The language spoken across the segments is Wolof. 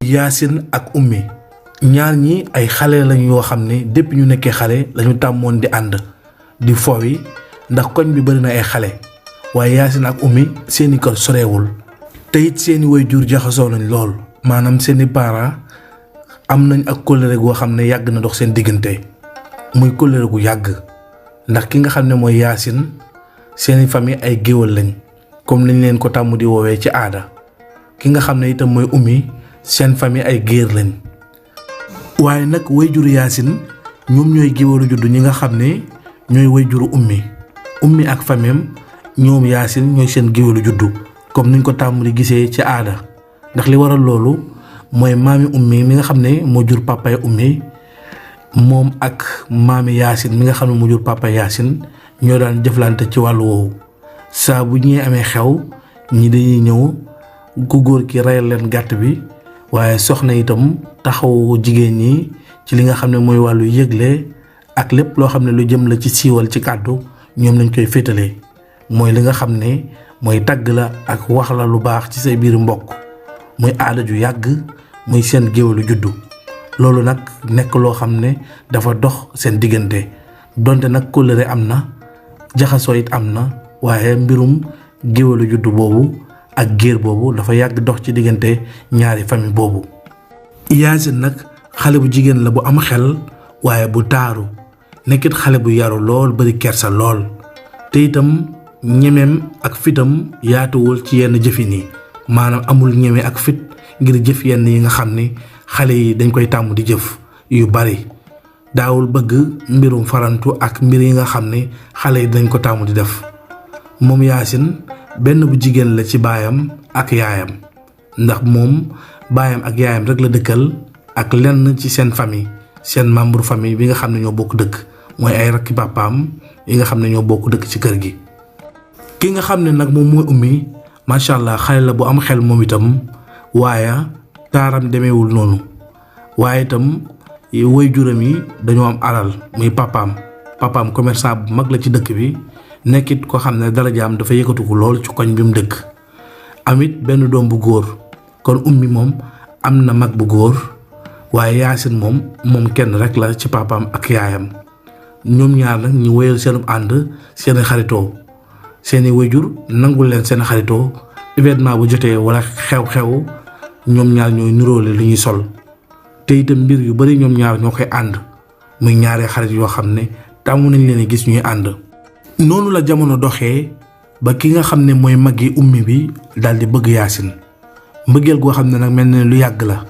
Yaasin ak ummi ñaar ñi ay xale lañ yoo xam ne depuis ñu nekkee xale lañu tàmmoon di ànd di fowi ndax koñ bi bari na ay xale waaye Yaasin ak ummi seeni kër sorewul te it seeni waajur jaxasoo nañ lool maanaam seeni parents am nañ ak kóllëre goo xam ne yàgg na dox seen diggante muy kóllëre gu yàgg ndax ki nga xam ne mooy Yaasin seeni famille ay géwël lañ comme lañ leen ko tàmm di woowee ci aada ki nga xam ne itam mooy ummi seen famille ay géer lañ waaye nag waajuru Yaasin ñoom ñooy géwëlu juddu ñi nga xam ne ñooy waajuru ummi ak famille ñoom Yaasin ñooy seen géwëlu juddu comme niñ ko tàmm di gisee ci aada ndax li waral loolu mooy maami ummi mi nga xam ne moo jur papay ummi moom ak maami Yaasin mi nga xam ne moo jur papay Yaasin ñoo daan jëflante ci wàllu woowu saa bu ñee amee xew ñi dañuy ñëw ku góor ki reyal leen gàtt bi waaye soxna itam taxaw jigéen ñi ci li nga xam ne mooy wàllu yëgle ak lépp loo xam ne lu jëm la ci siiwal ci kàddu ñoom lañ koy féetalee mooy li nga xam ne mooy tàgg la ak wax la lu baax ci say biir mbokk muy aada ju yàgg muy seen géwélu juddu loolu nag nekk loo xam ne dafa dox seen diggante donte nag kóllëre am na jaxasoo it am na waaye mbirum géwélu juddu boobu ak géer boobu dafa yàgg dox ci diggante ñaari famille boobu. Yaasin nag xale bu jigéen la bu am xel waaye bu taaru nekkit xale bu yaru lool bari kersa lool te itam ñemeem ak fitam yaatuwul ci yenn jëfin yi maanaam amul ñeme ak fit ngir jëf yenn yi nga xam ni xale yi dañ koy tàmm di jëf yu bari daawul bëgg mbirum farantu ak mbir yi nga xam ni xale yi dañ ko tàmm di def moom Yaasin benn bu jigéen la ci baayam ak yaayam ndax moom baayam ak yaayam rek la dëkkal ak lenn ci seen famille seen membre famille bi nga xam ne ñoo bokk dëkk mooy ay rakki papaam yi nga xam ne ñoo bokk dëkk ci kër gi. ki nga xam ne nag moom mooy ummi macha allah xale la bu am xel moom itam waaye taaram demeewul noonu waaye itam waajuram yi dañoo am alal muy papaam commerçant bu mag la ci dëkk bi nekkit ko xam ne darajaam dafa yëkkatuku lool ci koñ bi mu dëkk amit benn doom bu góor kon ummi moom am na mag bu góor waaye Yaasin moom kenn rek la ci papaam ak yaayam ñoom ñaar nag ñu wéyal seen ànd seeni xaritoo seeni waajur nangul leen seen xaritoo événement bu jotee wala xew-xew ñoom ñaar ñooy niroole li ñuy sol te itam mbir yu bari ñoom ñaar ñoo koy ànd muy ñaari xarit yoo xam ne tàmmu nañ leen gis ñuy ànd. noonu la jamono doxee ba ki nga xam ne mooy magi ummi bi daal di bëgg Yaasin mbëggeel goo xam ne nag mel na lu yàgg la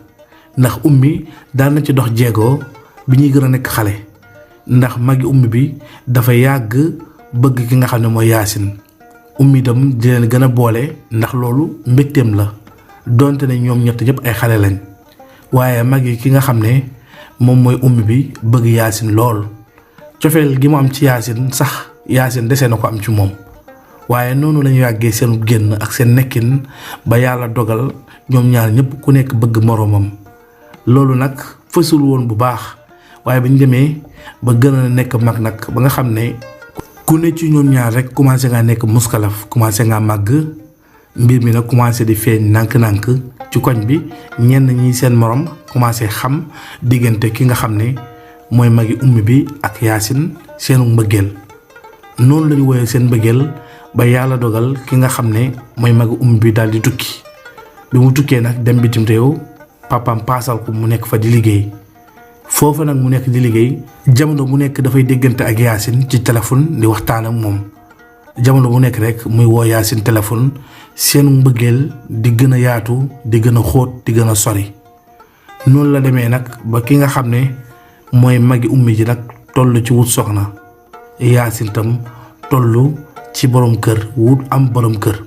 ndax ummi daan na ci dox jéego bi ñuy gën a nekk xale ndax magi ummi bi dafa yàgg bëgg ki nga xam ne mooy Yaasin ummi itam di leen gën a boole ndax loolu mbégteem la donte ne ñoom ñett ñëpp ay xale lañ waaye magi ki nga xam ne moom mooy ummi bi bëgg Yaasin lool cofeel gi mu am ci Yaasin sax Yaasin desee na ko am ci moom waaye noonu lañu yàggee seen génn ak seen nekkin ba yàlla dogal ñoom ñaar ñëpp ku nekk bëgg moroomam loolu nag fësul woon bu baax waaye bi ñu demee ba gën a nekk mag nag ba nga xam ne ku ne ci ñoom ñaar rek commencé ngaa nekk muskalaf commencé ngaa màgg mbir mi nag commencé di feeñ nànk-nànk ci koñ bi ñenn ñi seen morom commencé xam diggante ki nga xam ne mooy magi ummi bi ak Yaasin seenu mbëggeel noonu lañu woyee seen mbëggeel ba yàlla dogal ki nga xam ne mooy magi ummi bi daal di tukki bi mu tukkee nag dem bitim réew papaam paasal ko mu nekk fa di liggéey foofu nag mu nekk di liggéey jamono bu nekk dafay déggante ak Yaasin ci téléphone di waxtaan ak moom jamono bu nekk rek muy woo Yaasin téléphone seenu mbëggeel di gën a yaatu di gën a xóot di gën a sori noonu la demee nag ba ki nga xam ne mooy magi ummi ji nag toll ci wut soxna Yaasin tam toll ci borom kër wut am borom kër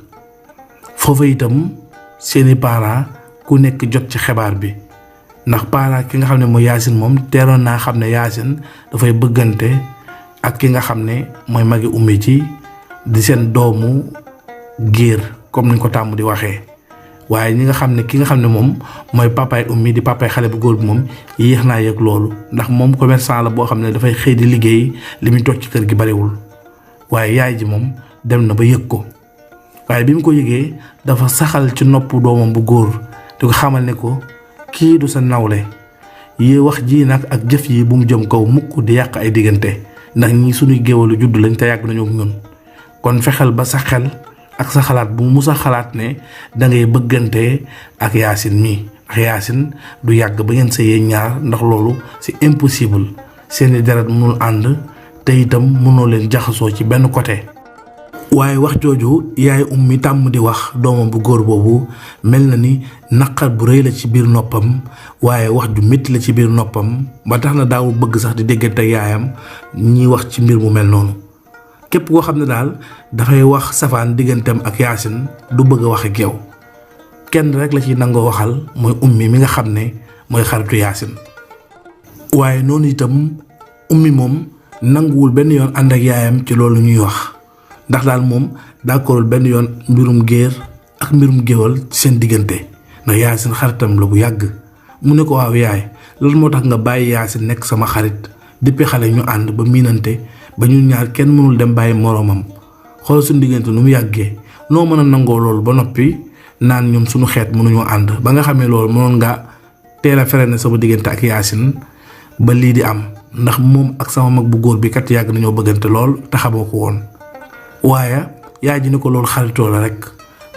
foofu itam seeni parents ku nekk jot ci xibaar bi ndax parents ki nga xam ne mooy Yaasin moom teeroon naa xam ne Yaasin dafay bëggante ak ki nga xam ne mooy magi ummi ji di seen doomu géer comme niñ ko tàmm di waxee waaye ñi nga xam ne ki nga xam ne moom mooy papaay ummi di papaay xale bu góor bi moom yéex naa yëg loolu ndax moom commerçant la boo xam ne dafay xëy di liggéey li muy toog ci kër gi bariwul waaye yaay ji moom dem na ba yëg ko waaye bi mu ko yëgee dafa saxal ci nopp doomam bu góor di ko xamal ne ko kii du sa nawle yi wax ji nag ak jëf yi bu mu jëm kaw mukk di yàq ay diggante ndax ñi suñuy géwalu judd lañ te yàgg nañu ak ñun kon fexeel ba sa xel ak sa xalaat bu musa xalaat ne da ngay bëggante ak Yacine mi ak Yacine du yàgg ba ngeen sëyee ñaar ndax loolu c'est impossible seeni deret mënul ànd te itam mënoo leen jaxasoo ci benn côté. waaye wax jooju yaay ummi tàmm di wax doomam bu góor boobu mel na ni naqar bu rëy la ci biir noppam waaye wax ju métti la ci biir noppam ba tax na daawul bëgg sax di déggante ak yaayam ñiy wax ci mbir mu mel noonu képp koo xam ne daal dafay wax safaan digganteem ak Yacine du bëgg a wax ak yow kenn rek la ciy nangoo waxal mooy ummi mi nga xam ne mooy xaritu Yacine. waaye noonu itam ummi moom nanguwul benn yoon ànd ak yaayam ci loolu ñuy wax ndax daal moom d'accordul benn yoon mbirum géer ak mbirum géwal ci seen diggante ndax Yacine xaritam la bu yàgg mu ne ko waaw yaay lan moo tax nga bàyyi Yacine nekk sama xarit depuis xale ñu ànd ba miinante ba ñun ñaar kenn mënul dem bàyyi moroomam xoolal suñu diggante nu mu yàggee noo mën a nangoo loolu ba noppi naan ñoom suñu xeet mënuñoo ànd ba nga xamee loolu mënoon nga teel a fere ne sama diggante ak Yacine ba lii di am ndax moom ak sama mag bu góor bi kat yàgg nañoo bëggante lool te xamoo ko woon. waaye yaay ji ne ko loolu xaritoo la rek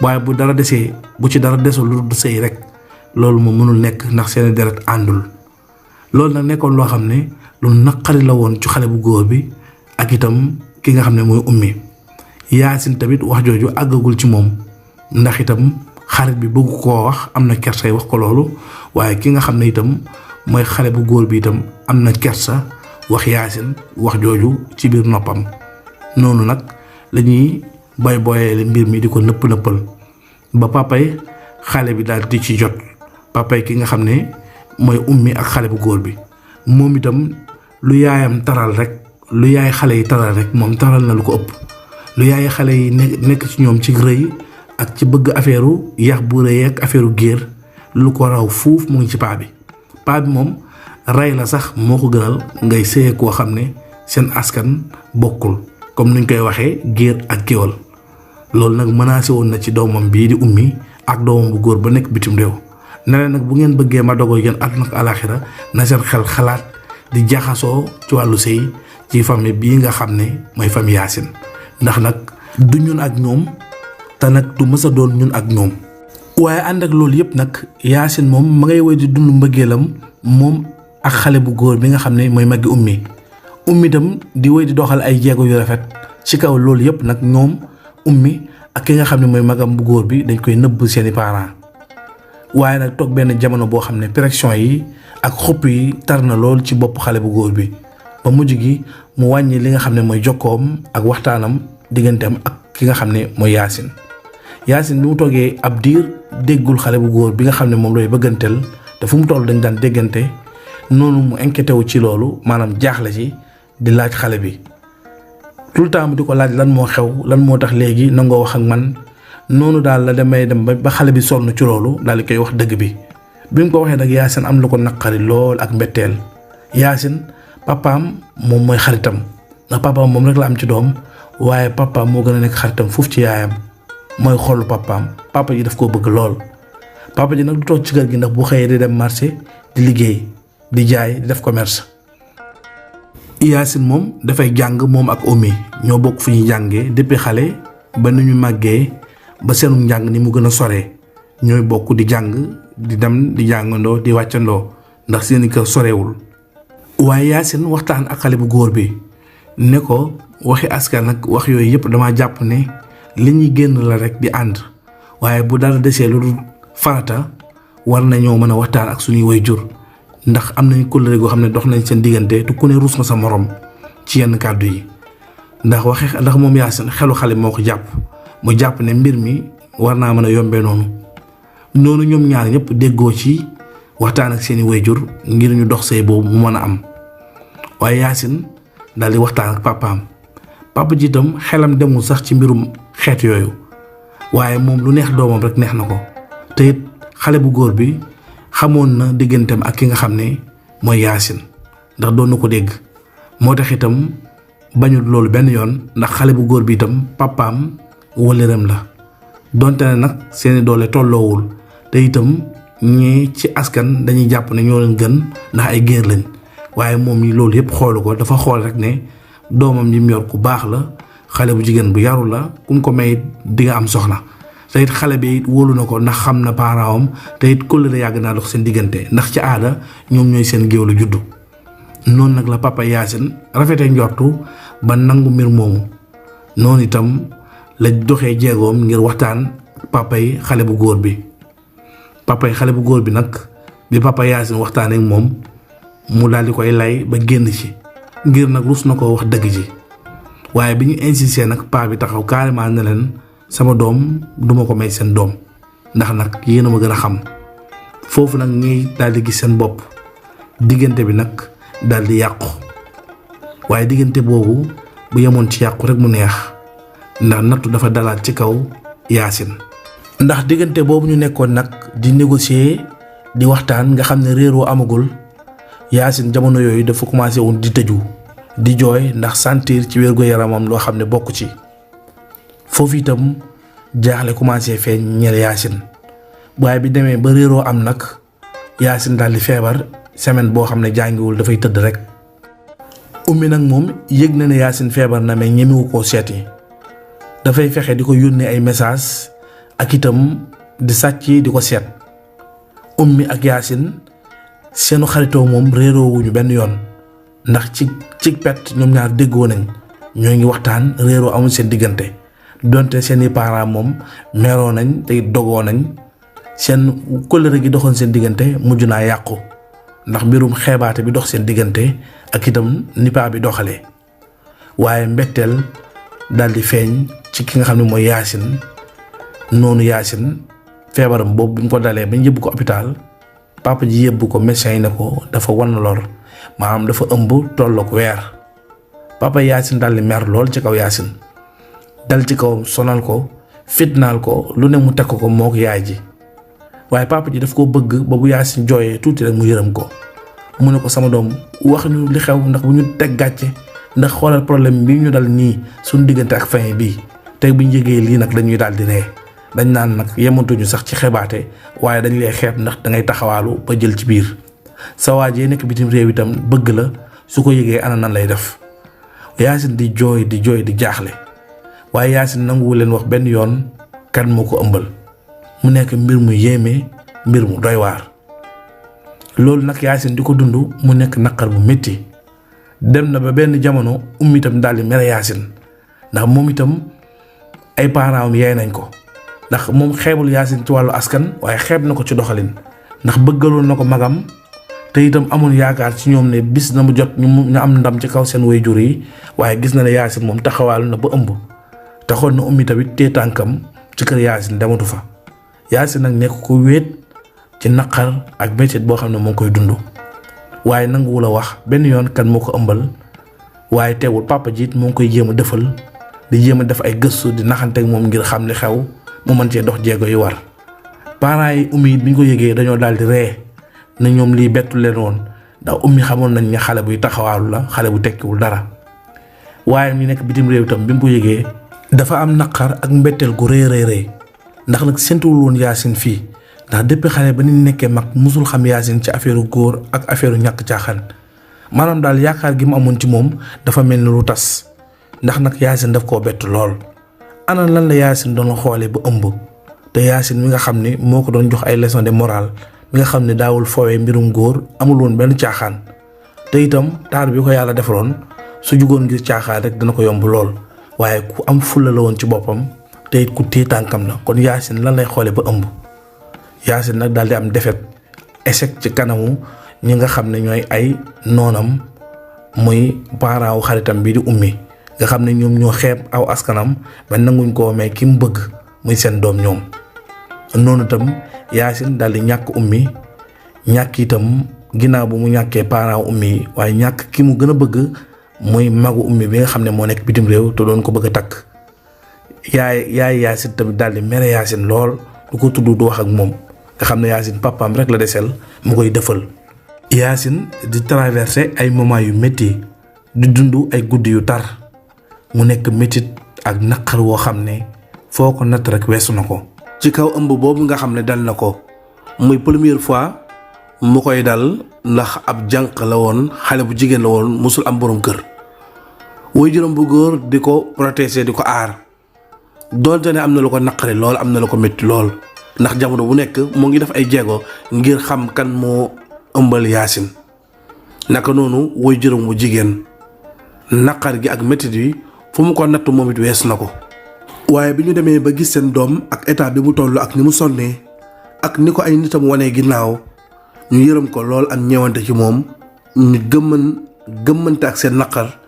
waaye bu dara desee bu ci dara desul lu du sëy rek loolu moom mënul nekk ndax seeni deret àndul loolu nag nekkoon loo xam ne lu naqari la woon ci xale bu góor bi ak itam ki nga xam ne mooy ummi. Yacine tamit wax jooju àggagul ci moom ndax itam xarit bi bëgg koo wax am na kersay wax ko loolu waaye ki nga xam ne itam mooy xale bu góor bi itam am na kersa wax Yacine wax jooju ci biir noppam noonu nag lañuy boyee mbir mi di ko nëpp-nëppal ba papay xale bi daal di ci jot papay ki nga xam ne mooy ummi ak xale bu góor bi moom itam lu yaayam taral rek lu yaay xale yi taral rek moom taral na lu ko ëpp lu yaay xale yi nekk ci ñoom ci rëy ak ci bëgg affaire yax bu rëy ak affaire géer lu ko raw fuuf mu ngi ci paa bi moom rey la sax moo ko gënal ngay sëye koo xam ne seen askan bokkul comme nuñ koy waxee géer ak géwal loolu nag menacé woon na ci doomam bii di ummi ak doomam bu góor ba nekk bitim réew ne leen nag bu ngeen bëggee ma dogoo yéen àdduna ak alaaxira na seen xel xalaat di jaxasoo ci wàllu sëy ci famille bii nga xam ne mooy famille Yacine ndax nag du ñun ak ñoom te nag du mës a doon ñun ak ñoom. waaye ànd ak loolu yëpp nag Yacine moom ma ngay woy di dund mbëggeelam moom ak xale bu góor bi nga xam ne mooy maggi ummi itam di woy di doxal ay jéego yu rafet ci kaw loolu yëpp nag ñoom ummi ak ki nga xam ne mooy magam bu góor bi dañ koy nëbb seeni parents waaye nag toog benn jamono boo xam ne pression yi ak xupp yi tar na lool ci bopp xale bu góor bi ba mujj gi mu wàññi li nga xam ne mooy jokkoom ak waxtaanam digganteem ak ki nga xam ne mooy Yacine bi mu toogee ab diir déggul xale bu góor bi nga xam ne moom lay bëgganteel te fu mu toll dañ daan déggante noonu mu inquiété wu ci loolu maanaam jaaxle ci di laaj xale bi tout le temps di ko laaj lan moo xew lan moo tax léegi nangoo wax ak man noonu daal la damay dem ba xale bi sonn ci loolu daal di koy wax dëgg bi mu ko waxee nag Yacine am lu ko naqari lool ak mbetteel Yacine papaam moom mooy xaritam ndax papaam moom rek la am ci doom waaye papaam moo gën a nekk xaritam foofu ci yaayam mooy xolu papaam papa ji daf koo bëgg lool papa ji nag du toog ci kër gi ndax bu xëyee di dem marché di liggéey di jaay di def commerce. Yacine moom dafay jàng moom ak ummi ñoo bokk fu ñuy jàngee depuis xale ba nu ñu màggee ba seenu njàng ni mu gën a soree ñooy bokk di jàng di dem di jàngandoo di wàccandoo ndax seeni kër sorewul waaye Yacine waxtaan ak xale bu góor bi ne ko waxi askan ak wax yooyu yëpp dama jàpp ne li ñuy génn la rek di ànd waaye bu dara desee lu dul farata war nañoo mën a waxtaan ak suñuy waajur ndax am nañu kóllëre goo xam ne dox nañ seen diggante te ku ne ruus nga sa morom ci yenn kàddu yi ndax moom Yacine xelu xale moo ko jàpp mu jàpp ne mbir mi war naa mën a yombee noonu ñoom ñaar ñëpp déggoo ci waxtaan ak seeni waajur ngir ñu dox sëy boobu mu mën a am waaye Yacine daal di waxtaan ak papaam papa ji itam xelam demul sax ci mbirum xeet yooyu waaye moom lu neex doomam rek neex na ko te it xale bu góor bi xamoon na digganteem ak ki nga xam ne mooy Yacine ndax doon na ko dégg moo tax itam bañul loolu benn yoon ndax xale bu góor bi itam papaam wëllëreem la donte ne nag seeni doole tolloowul te itam ñii ci askan dañuy jàpp ne ñoo leen gën ndax ay géer lañ waaye moom yi loolu yëpp xoolu ko dafa xool rek ne doomam yi mu yor ku baax la xale bu jigéen bu yaru la ku mu ko may di nga am soxna te it xale bi it wóolu na ko ndax xam na parent am te it kóllëre yàgg naa dox seen diggante ndax ci aada ñoom ñooy seen géew la juddu. noonu nag la papa Yacine rafetee njortu ba nangu mbir moomu noonu itam la doxee jéegoom ngir waxtaan papa yi xale bu góor bi nag bi papa Yacine waxtaanee ak moom mu daal di koy lay ba génn ci ngir nag rus na ko wax dëgg ji waaye bi ñu insisté nag paa bi taxaw carrément ne leen sama doom duma ko may seen doom ndax nag yéen a ma gën a xam foofu nag ñuy daal di gis seen bopp diggante bi nag daal di yàqu waaye diggante boobu bu yemoon ci yàqu rek mu neex ndax nattu dafa dalaat ci kaw Yacine. ndax diggante boobu ñu nekkoon nag di négocier di waxtaan nga xam ne réeroo amagul Yacine jamono yooyu dafa commencé woon di tëju di jooy ndax sentir ci wérgu yaramam loo xam ne bokk ci foofu itam jaaxle commencé feeñ ñeel Yacine waaye bi demee ba réeroo am nag Yacine daal di feebar semaine boo xam ne jàngiwul dafay tëdd rek. ummi nag moom yëg na ne Yacine feebar na mais ñemewu koo seeti dafay fexe di ko yónnee ay message ak itam di sàcc di ko seet ummi ak Yacine seenu xaritoo moom réeroo wuñu benn yoon ndax ci pet ñoom ñaar déggoo nañ ñoo ngi waxtaan réeroo amul seen diggante donte seeni parents moom meroo nañ te dogoo nañ seen kóllëre gi doxoon seen diggante mujj naa yàqu ndax mbirum xeebaate bi dox seen diggante ak itam ni paa bi doxalee waaye mbetteel daal di feeñ ci ki nga xam ne mooy Yacine noonu Yacine feebaram boobu bi mu ko dalee ba ñu yóbbu ko hôpital papa ji yóbbu ko médecin yi ne ko dafa wan lor maanaam dafa ëmb tollook weer papa Yacine daal di mer lool ci kaw Yacine dal ci kawam sonal ko fitnaal ko lu ne mu teg ko moo ko yaay ji waaye papa ji daf koo bëgg ba bu Yacine jooyee tuuti rek mu yërëm ko mu ne ko sama doom wax ñu li xew ndax bu ñu teg gàcce ndax xoolal problème bi ñu dal nii suñu diggante ak fin bii tey bu ñu yëgee lii nag dañuy daal di ree dañ naan nag yemantuñu sax ci xebaate waaye dañ lay xeeb ndax dangay taxawaalu ba jël ci biir sa waajee nekk bitim réew itam bëgg la su ko yëgee ana nan lay def Yacine di jooy di jaaxle waaye Yacine nanguwu leen wax benn yoon kan moo ko ëmbal mu nekk mbir mu yéeme mbir mu doy waar loolu nag Yacine di ko dund mu nekk naqar bu métti dem na ba benn jamono ummi itam daal di mere Yacine ndax moom itam ay parents am yaay nañ ko ndax moom xeebul Yacine ci wàllu askan waaye xeeb na ko ci doxalin ndax bëggaloon na ko magam te itam amoon yaakaar ci ñoom ne bis na mu jot ñu am ndam ci kaw seen waajur yi waaye gis na ne Yacine moom taxawaalu na ba ëmb taxoon na ummi tamit tee tànkam ci kër Yacine dematu fa Yacine nag nekk ko wéet ci naqar ak métit boo xam ne moo ngi koy dund waaye nanguwul a wax benn yoon kan moo ko ëmbal waaye teewul papa jiit moo ngi koy jéem a defal di jéem a def ay gëstu di naxante ak moom ngir xam li xew mu mën cee dox jéego yu war parents yi ummi bi ñu ko yëgee dañoo daal di ree na ñoom lii bettu leen woon ndax ummi xamoon nañ ne xale buy taxawaalu la xale bu tekkiwul dara waaye mi nekk bitim réew itam bi mu ko yëgee dafa am naqar ak mbetteel gu rëy ndax nag séntuwul woon Yacine fii ndax depuis xale ba ni nekkee mag musul xam Yacine ci affaire góor ak affaire ñàkk caaxaan maanaam daal yaakaar gi mu amoon ci moom dafa mel ni lu tas ndax nag Yacine daf koo bett lool. ana lan la Yacine doon xoolee ba ëmb te Yacine mi nga xam ne moo ko doon jox ay leçon de morale mi nga xam ne daawul foowee mbirum góor amul woon benn caaxaan te itam taar bi ko yàlla defaloon su jugoon ngir caaxaan rek dana ko yomb lool waaye ku am fulla la woon ci boppam te it ku téye tànkam la kon Yacine lan lay xoolee ba ëmb. Yacine nag daal di am défaite échec ci kanamu ñi nga xam ne ñooy ay noonam muy parent wu xaritam bii di ummi nga xam ne ñoom ñoo xeeb aw askanam ba nanguñ koo may ki mu bëgg muy seen doom ñoom noonu itam Yacine daal di ñàkk ummi ñàkk itam ginnaaw bu mu ñàkkee parent wu ummi yi waaye ñàkk ki mu gën a bëgg muy magu ummi bi nga xam ne moo nekk bitim réew te doon ko bëgg a takk yaay Yacine tamit daal di mere Yacine lool du ko tudd du wax ak moom nga xam ne Yacine papaam rek la desel mu koy defal. Yacine di traversé ay moments yu métti di dund ay guddi yu tar mu nekk métit ak naqar woo xam ne foo ko natt rek weesu na ko. ci kaw ëmb boobu nga xam ne dal na ko muy première fois mu koy dal ndax ab jànq la woon xale bu jigéen la woon musul am borom kër waajuram bu góor di ko protéger di ko aar donte ne am na lu ko naqari lool am na lu ko métti lool ndax jamono bu nekk mu ngi def ay jéego ngir xam kan moo ëmbal Yacine naka noonu waajuram bu jigéen naqar gi ak métti bi fu mu ko natt moom it wees na ko. waaye bi ñu demee ba gis seen doom ak état bi mu toll ak ni mu sonnee ak ni ko ay nitam wanee ginnaaw ñu yërëm ko lool am ñeewante ci moom ñu gëmmante ak seen naqar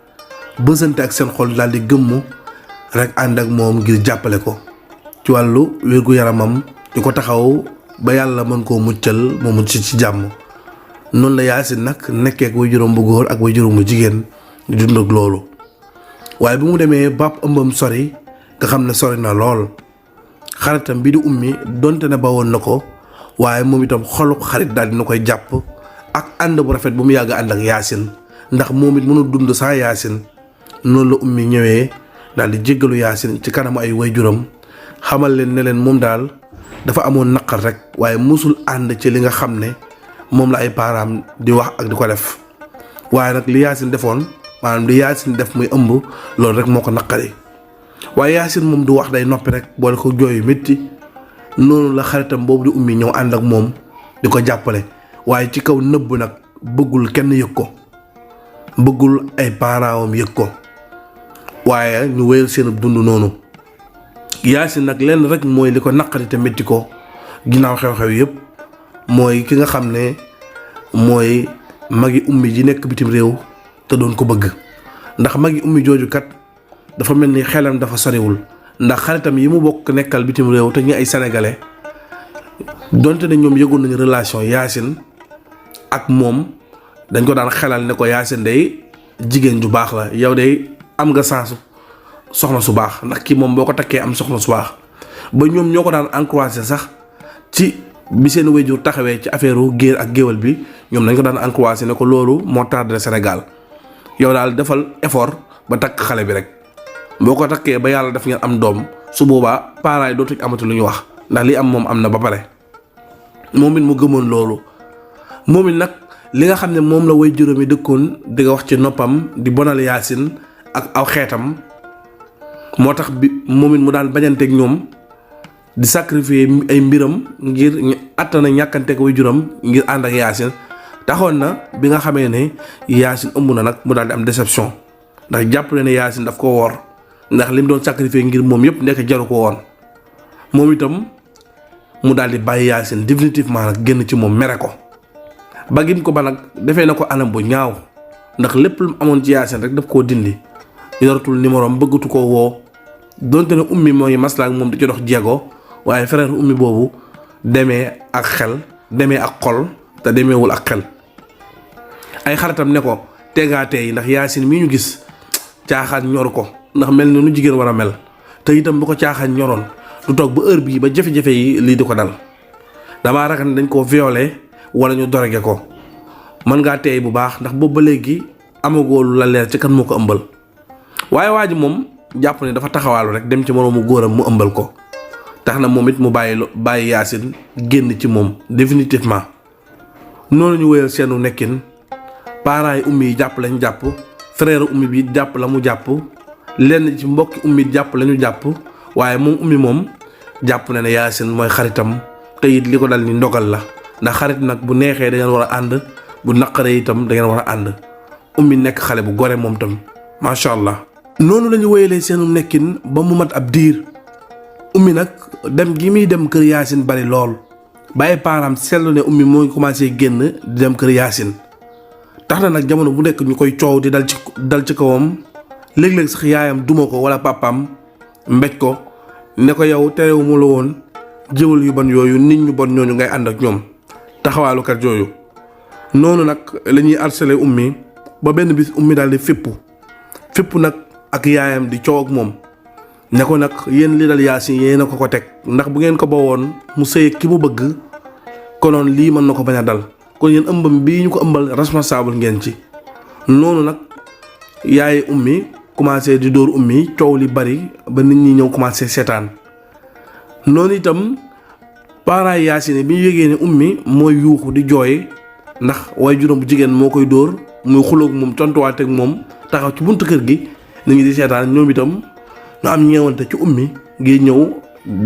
bësante ak seen xol daal di gëmm rek ànd ak moom ngir jàppale ko ci wàllu wérgu yaramam di ko taxaw ba yàlla mën koo muccal mu mucc ci jàmm. noonu la Yacine nag nekkee ak waajuram bu góor ak waajuram bu jigéen di dund ak loolu waaye bi mu demee bàpp ëmbam sori nga xam ne sori na lool xaritam bi di ummi donte ne ba woon na ko waaye moom itam xolu xarit daal dina koy jàpp ak ànd bu rafet bu mu yàgg ànd ak Yacine ndax moom it mënul dund saa Yacine. noonu la ummi ñëwee daal di jéggalu Yacine ci kanamu ay waajuram xamal leen ne leen moom daal dafa amoon naqar rek waaye musul ànd ci li nga xam ne moom la ay parents di wax ak di ko def waaye nag li Yacine defoon maanaam li Yacine def muy ëmb loolu rek moo ko naqari waaye Yacine moom du wax day noppi rek boole ko jooyu métti noonu la xaritam boobu di ummi ñëw ànd ak moom di ko jàppale waaye ci kaw nëbb nag bëggul kenn yëg ko bëggul ay parents am yëg ko waaye ñu wéyal seen dund noonu. Yacine nag lenn rek mooy li ko naqari te métti ko ginnaaw xew-xew yëpp mooy ki nga xam ne mooy magi ummi ji nekk bitim réew te doon ko bëgg ndax magi ummi jooju kat dafa mel ni xelam dafa soriwul ndax xaritam yi mu bokk nekkal bitim réew te ñu ay sénégalais donte ne ñoom yëgoon nañu relation Yacine ak moom dañ ko daan xelal ne ko Yacine day jigéen ju baax la yow day am nga chance soxna su baax ndax kii moom boo ko takkee am soxna su baax ba ñoom ñoo ko daan encouragé sax ci bi seen waajur taxawee ci affaire géer ak géwal bi ñoom dañ ko daan encouragé ne ko loolu moo tardé Sénégal yow daal defal effort ba takk xale bi rek boo ko takkee ba yàlla def ngeen am doom su boobaa parents yi dootuñ amati lu ñu wax ndax li am moom am na ba pare. moom it mu gëmoon loolu moom it nag li nga xam ne moom la waajuram yi dëkkoon di nga wax ci noppam di bonal Yacine ak aw xeetam moo tax bi moom it mu daan bañanteeg ñoom di sacrifier ay mbiram ngir ñu attana ñàkkanteeg waajuram ngir ànd ak Yacine taxoon na bi nga xamee ne Yacine ëmb na nag mu daal di am déception ndax jàpp na ne Yacine daf ko woor ndax lim doon sacrifier ngir moom yëpp nekk jaru ko woon moom itam mu daal di bàyyi Yacine définitivement nag génn ci moom mere ko ba gim ko ba nag defee na ko anam bu ñaaw ndax lépp lu mu amoon ci Yacine rek daf koo dindi yoratul numéro am bëggatu koo woo donte ne ummi moo ngi maslaa ak moom di ci dox jéego waaye frère ummi boobu demee ak xel demee ak xol te demeewul ak xel ay xaritam ne ko tegaatee yi ndax Yacine mii ñu gis caaxaan ñor ko ndax mel na nu jigéen war a mel te itam bu ko caaxaan ñoroon du toog ba heure bii ba jafe-jafe yi lii di ko dal damaa ragal ne dañ koo violé wala ñu dorogé ko mën ngaa teey bu baax ndax boobu ba léegi amagoo lu la leer ci kan moo ko ëmbal waaye waa ji moom jàpp ne dafa taxawaalu rek dem ci moroomu góoram mu ëmbal ko tax na moom it mu bàyyi Yacine génn ci moom définitivement. noonu ñu wéyal seenu nekkin parents yi ummi yi jàpp lañu jàpp frère ummi bi jàpp la mu jàpp lenn ci mbokki ummi jàpp lañu jàpp waaye moom ummi moom jàpp na ne Yacine mooy xaritam te it li ko dal ni ndogal la ndax xarit nag bu neexee da ngeen war a ànd bu naqaree itam da ngeen war a ànd ummi nekk xale bu gore moom tam macha allah. noonu la ñu wéyalee seenu nekkin ba mu mat ab diir ummi nag dem gi muy dem kër Yacine bari lool bàyyi parents seetlu ne ummi moo ngi commencé génn di dem kër Yacine tax na nag jamono bu nekk ñu koy coow di dal ci kawam léeg-léeg sax yaayam duma ko wala papaam mbéj ko ne ko yow terewu mu la woon jëwal yu bon yooyu nit ñu bon ñooñu ngay ànd ak ñoom taxawaalukat yooyu. noonu nag la ñuy harcelé ummi ba benn bis ummi daal di fippu nag ak yaayam di coow ak moom ne ko nag yéen li dal Yacine yéen a ko teg ndax bu ngeen ko bawoon mu sëy ki mu bëgg konoon lii mën na ko bañ a dal kon yéen ëmbam bii ñu ko ëmbal responsable ngeen ci. noonu nag yaay ummi commencé di dóor ummi coow li bari ba nit ñi ñëw commencé seetaan noonu itam parents Yacine bi ñu yëgee ne ummi mooy yuuxu di jooy ndax waaye juróom bu jigéen moo koy dóor muy xuloog moom tontuwaat ak moom taxaw ci buntu kër gi nit ñi di seetaan ñoom itam ñu am ñeewante ci ummi ngir ñëw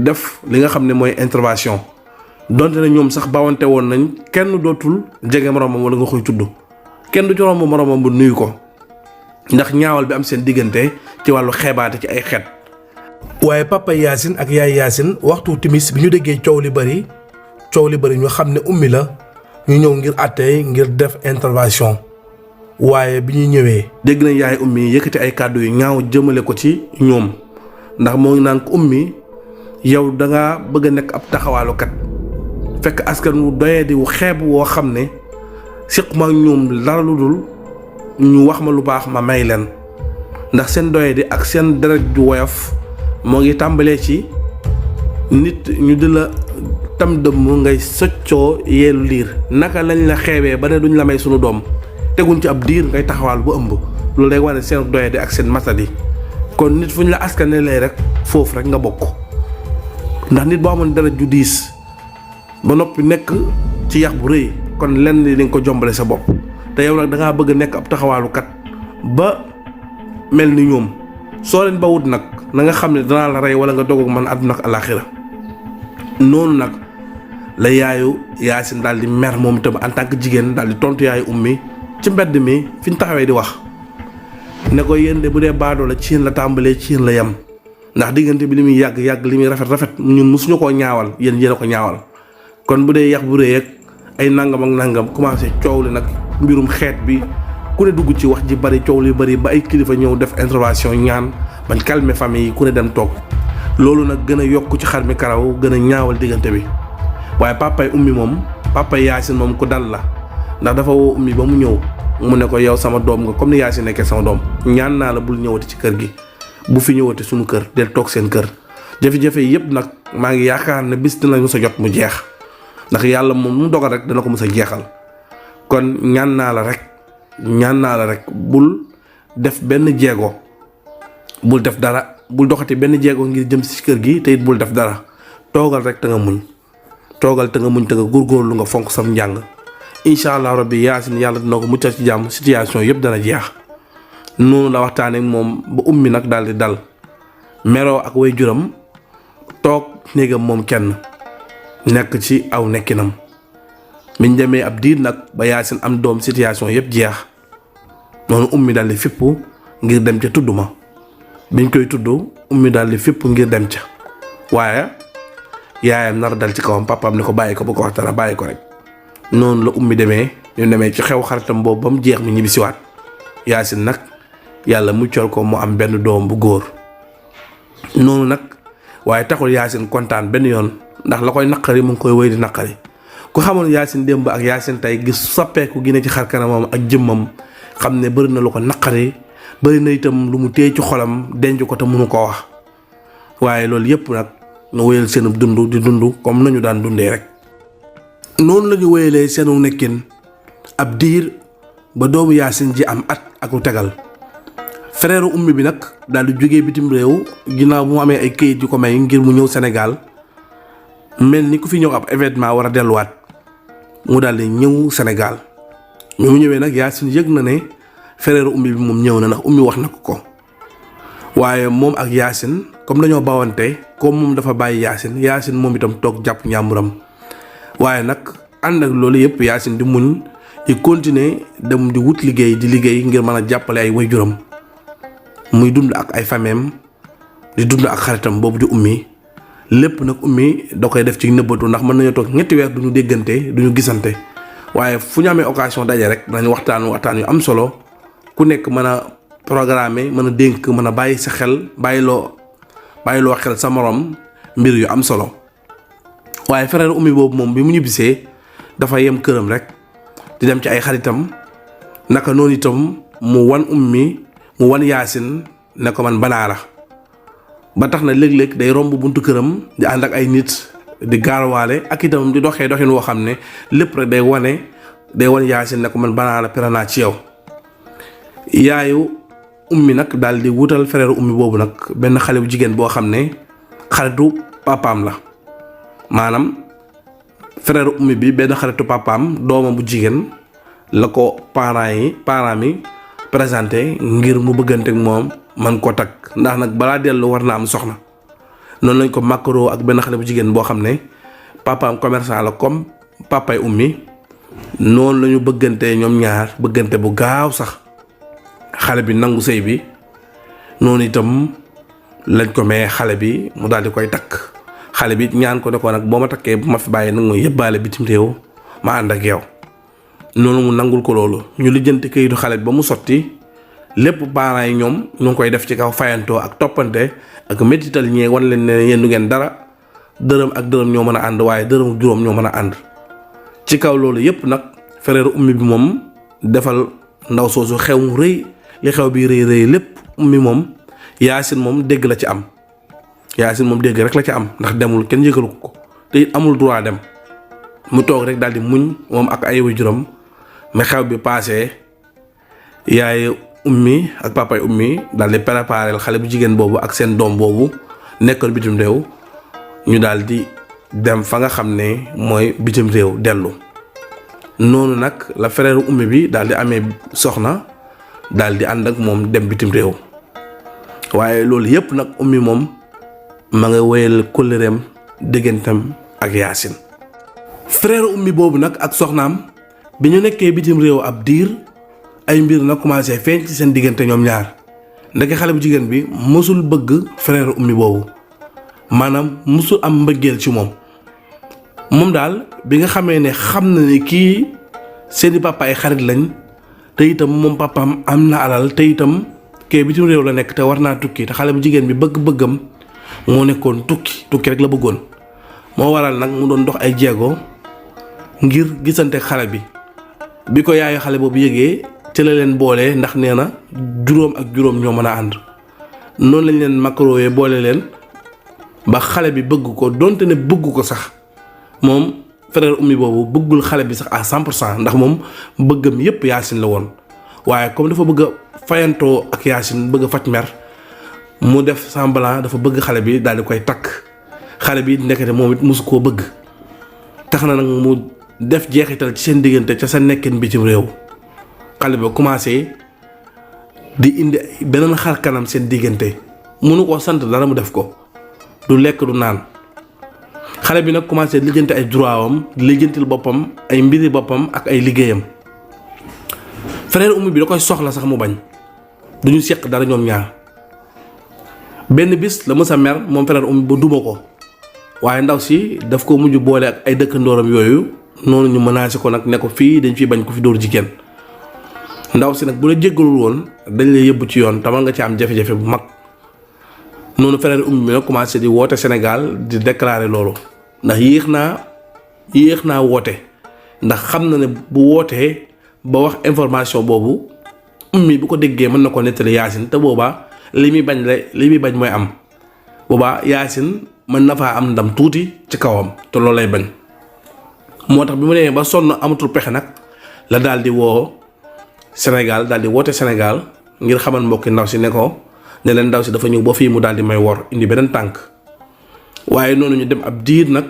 def li nga xam ne mooy intervention donte ne ñoom sax bawante woon nañ kenn dootul jege moromam wala nga koy tudd kenn du ci romb moromam bu nuyu ko ndax ñaawal bi am seen diggante ci wàllu xeebaate ci ay xeet. waaye papa Yacine ak yaay Yacine waxtu timis bi ñu déggee coow li bëri ñu xam ne ummi la ñu ñëw ngir àttee ngir def intervention waaye bi ñuy ñëwee dégg nañ yaay ummi yëkkati ay kàddu yu ñaaw jëmale ko ci ñoom ndax moo ngi naan ko ummi yow da nga bëgg a nekk ab taxawaalukat fekk askan wu doyee di wu xeeb woo xam ne siquma ak ñoom dara lu dul ñu wax ma lu baax ma may leen ndax seen doyee di ak seen deret ju woyof moo ngi tàmbalee ci nit ñu di la tam dëmm ngay soccoo yeelu liir naka lañ la xeebee ba ne duñ la may sunu doom teguñ ci ab diir ngay taxawaal bu ëmb loolu day wane seen doyee di ak seen matadi kon nit fu ñu la askanelee rek foofu rek nga bokk ndax nit boo amoon deret ju diis ba noppi nekk ci yax bu rëy kon lenn li nga ko jombale sa bopp te yow nag da ngaa bëgg a nekk ab taxawaalukat ba mel ni ñoom soo leen ba wut nag na nga xam ne danaa la rey wala nga dogoog man àdduna ak alaaxira noonu nag la yaayu Yacine daal di mer moom itam en tant que jigéen daal di tontu yaayu ummi ci mbedd mi fi ñu taxawee di wax ne ko yéen de bu dee baadoo la ci yéen la tàmbalee ci yéen la yem ndax diggante bi li muy yàgg li muy rafet ñun mosuñu koo ñaawal yéen a ko ñaawal kon bu dee yax bu rëy ak ay nangam ak nangam commencé coow li nag mbirum xeet bi ku ne dugg ci wax ji bari coow li bari ba ay kilifa ñëw def intervention ñaan bañ calmer famille yi ku ne dem toog loolu nag gën a yokk ci xar mi karaw gën a ñaawal diggante bi waaye papay ummi moom papay Yacine moom ku dal la ndax dafa woo ummi ba mu ñëw mu ne ko yow sama doom nga comme ni Yacine nekkee sama doom ñaan naa la bul ñëwati ci kër gi bu fi ñëwati suñu kër del toog seen kër jafe-jafe yëpp nag maa ngi yaakaar ne bis dina mës a jot mu jeex ndax yàlla moom mu dogal rek dana ko mës a jeexal kon ñaan naa la rek bul def benn jéego bul def dara bul doxati benn jéego ngir jëm ci kër gi te it bul def dara toogal rek te nga muñ te nga góorgóorlu nga fonk sam njàng incha allah rabbi Yacine yàlla dina ko muccal ci jàmm situation yëpp dana jeex noonu la waxtaanee ak moom ba ummi nag daal di dal meroo ak way juram toog néegam moom kenn nekk ci aw nekkinam biñ demee ab diir nag ba Yacine am doom situation yëpp jeex noonu ummi daal di fippu ngir dem ca tudd ma biñ koy tudd ummi daal di fippu ngir dem ca waaye yaayam nar dal ci kawam papaam ne ko bàyyi ko bu ko wax dara bàyyi ko rek noonu la ummi demee ñu demee ci xew xaritam boobu ba mu jeex mi ñibbisiwaat Yacine nag yàlla muccal ko mu am benn doom bu góor noonu nag waaye taxul Yacine kontaan benn yoon ndax la koy naqari mu ngi koy wéy di naqari ku xamoon Yacine démb ak Yacine tey gis soppeeku gi ne ci xar kanamam ak jëmmam xam ne bëri na lu ko naqari bëri na itam lu mu téye ci xolam denc ko te mënu ko wax waaye loolu yëpp nag ñu wéyal seenu dund di dund comme nañu daan dundee rek noonu la ñu wéyalee seenu nekkin ab diir ba doomu Yacine ji am at ak lu tegal frère ummi bi nag daal di jógee bitim réew ginnaaw bu mu amee ay këyit yu ko may ngir mu ñëw Sénégal mel ni ku fi ñëw ab événement war a delluwaat mu daal di ñëw Sénégal mi mu ñëwee nag Yacine yëg na ne frère ummi bi moom ñëw na ndax ummi wax na ko waaye moom ak Yacine comme dañoo bawante comme moom dafa bàyyi Yacine moom itam toog jàpp ñàmburam waaye nag ànd ak loolu yëpp Yacine di muñ di continuer dem di wut liggéey di liggéey ngir mën a jàppale ay waajuram muy dund ak ay fameem di dund ak xaritam boobu di ummi lépp nag ummi da koy def ci nëbbatu ndax mën nañoo toog ñetti weer duñu déggante duñu gisante waaye fu ñu amee occasion daje rek danañ waxtaan yu am solo ku nekk mën a programmer mën a dénk mën a bàyyi sa xel bàyyiloo xel sa morom mbir yu am solo waaye frère ummi boobu moom bi mu ñibbisee dafa yem këram rek di dem ci ay xaritam naka noonu itam mu wan Yacine ne ko man banaara ba tax na léeg-léeg day romb buntu këram di ànd ak ay nit di gaarawaale ak itam di doxee doxin woo xam ne lépp rek day wan Yacine ne ko man banaara pere naa ci yow yaayu ummi nag daal di wutal frère ummi boobu nag benn xale bu jigéen boo xam ne xaritu papaam la maanaam frère ummi bi benn xaritu papaam doomam bu jigéen la ko parents mi présenté ngir mu bëggante ak moom man ko takk ndax nag balaa dellu war na am soxna. noonu lañ ko makkaroo ak benn xale bu jigéen boo xam ne papaam commerçant la comme papay ummi noonu la ñu bëggante ñoom ñaar bëggante bu gaaw sax xale bi nangu sëy bi noonu itam lañ ko may xale bi mu daal di koy takk xale bi ñaan ko ne ko nag boo ma takkee bu ma fi bàyyi nag mooy yëbbaale bitim réew ma ànd ak yow. noonu mu nangul ko loolu ñu lijjanti këyitu xale bi ba mu sotti lépp parents yi ñoom ñu ngi koy def ci kaw fayantoo ak toppante ak métital ñee wan leen ne yéen du ngeen dara dërëm ak dërëm ñoo mën a ànd waaye dërëm ak juróom ñoo mën a ànd. ci kaw loolu yépp nag frère ummi bi moom defal ndaw soosu xew mu rëy li xew bi rëy lépp ummi moom Yaasin moom dégg la ci am Yaasin moom dégg rek la ci am ndax demul kenn yëgalu ko te it amul droit dem mu toog rek daal di muñ moom ak ay waajuram mais xew bi paasee yaay ummi ak papay ummi daal di préparer xale bu jigéen boobu ak seen doom boobu nekkoon bitim réew ñu daal di dem fa nga xam ne mooy bitim réew dellu. noonu nag la frère ummi bi daal di amee soxna daal di ànd ak moom dem bitim réew waaye loolu yépp nag ummi moom ma nga wéyal kóllëreem digganteem ak Yaasin. frère ummi boobu nag ak soxnaam bi ñu nekkee bitim réew ab diir ay mbir na commencé feeñ ci seen diggante ñoom ñaar ndeke xale bu jigéen bi mësul bëgg frère ummi boobu maanaam mësul am mbëggeel ci moom daal bi nga xamee ne xam na ne kii seeni papa ay xarit lañ te itam moom papaam am na alal te itam kee bitim réew la nekk te war naa tukki te xale bu jigéen bi bëgg-bëggam moo nekkoon tukki rek la bëggoon moo waral nag mu doon dox ay jéego ngir gisante xale bi ko yaayu xale boobu yëgee ci la leen boole ndax nee na juróom ak juróom ñoo mën a ànd noonu lañ leen makarooyee boole leen ba xale bi bëgg ko donte ne bëgg ko sax moom frère ummi boobu bëggul xale bi sax à 100% ndax moom bëggam yépp Yaasin la woon waaye comme dafa bëgg a fayantoo ak Yaasin bëgg a faj mer mu def semblant dafa bëgg xale bi daal di koy takk xale bi nekkate moom it mosu koo bëgg tax na nag mu def jeexital ci seen diggante ca sa nekkin bitim réew xale ba commencé di indi beneen xar kanam seen diggante mënu koo sant dara mu def ko du lekk du naan xale bi nag commencé lijjanti ay droit am lijjantil boppam ay mbiri boppam ak ay liggéeyam frère ummi bi da koy soxla sax mu bañ duñu seq dara ñoom ñaar benn bis la mës a mer moom frère ummi ba duma ko waaye ndaw si daf ko mujj boole ak ay dëkkandooram yooyu noonu ñu menacé ko nag ne ko fii dañ fiy bañ ko fi dóor jigéen ndaw si nag bu la jéggalul woon dañ lay yëbbu ci yoon tamal nga ci am jafe-jafe bu mag noonu frère ummi bi nag commencé di woote Sénégal di déclarer loolu ndax yéex naa woote ndax xam na ne bu wootee ba wax information boobu ummi bu ko déggee mën na ko nettali Yaasin te boobaa li muy bañ mooy am boobaa Yaasin mën na faa am ndam tuuti ci kawam te loolu lay bañ moo tax bi mu nee ba sonn amatul pexe nag la daal di woo Sénégal daal di woote Sénégal ngir xamal mbokki ndaw si ne ko ne leen ndaw si dafa ñëw ba fii mu daal di may wor indi beneen tànk waaye noonu ñu dem ab diir nag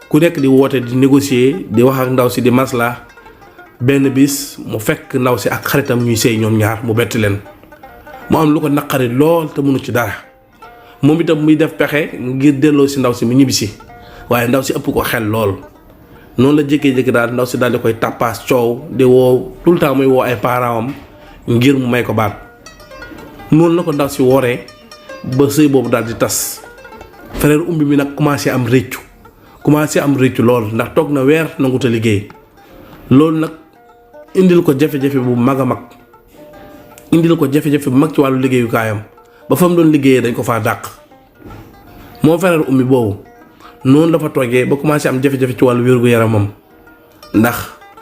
ku nekk di woote di négocier di wax ak ndaw si di masla benn bis mu fekk ndaw si ak xaritam ñuy sëy ñoom ñaar mu betti leen mu am lu ko naqari lool te mënu ci dara moom itam muy def pexe ngir delloo si ndaw si mu ñibbisi waaye ndaw si ëpp ko xel lool noonu la jékkee-jékki daal ndaw si daal di koy tappaas coow di woo tout le temps muy woo ay parents am ngir mu may ko baat noonu la ko ndaw si wooree ba sëy boobu daal di tas frère ummi mi nag commencé am réccu lool ndax toog na weer nanguta liggéey loolu nag indil ko jafe-jafe bu mag a mag ci wàllu liggéeyukaayam ba fa mu doon liggéeyee dañ ko faa dàq moo frère ummi boobu noonu dafa toogee ba commencé am jafe-jafe ci wàllu wér-gu-yaramam ndax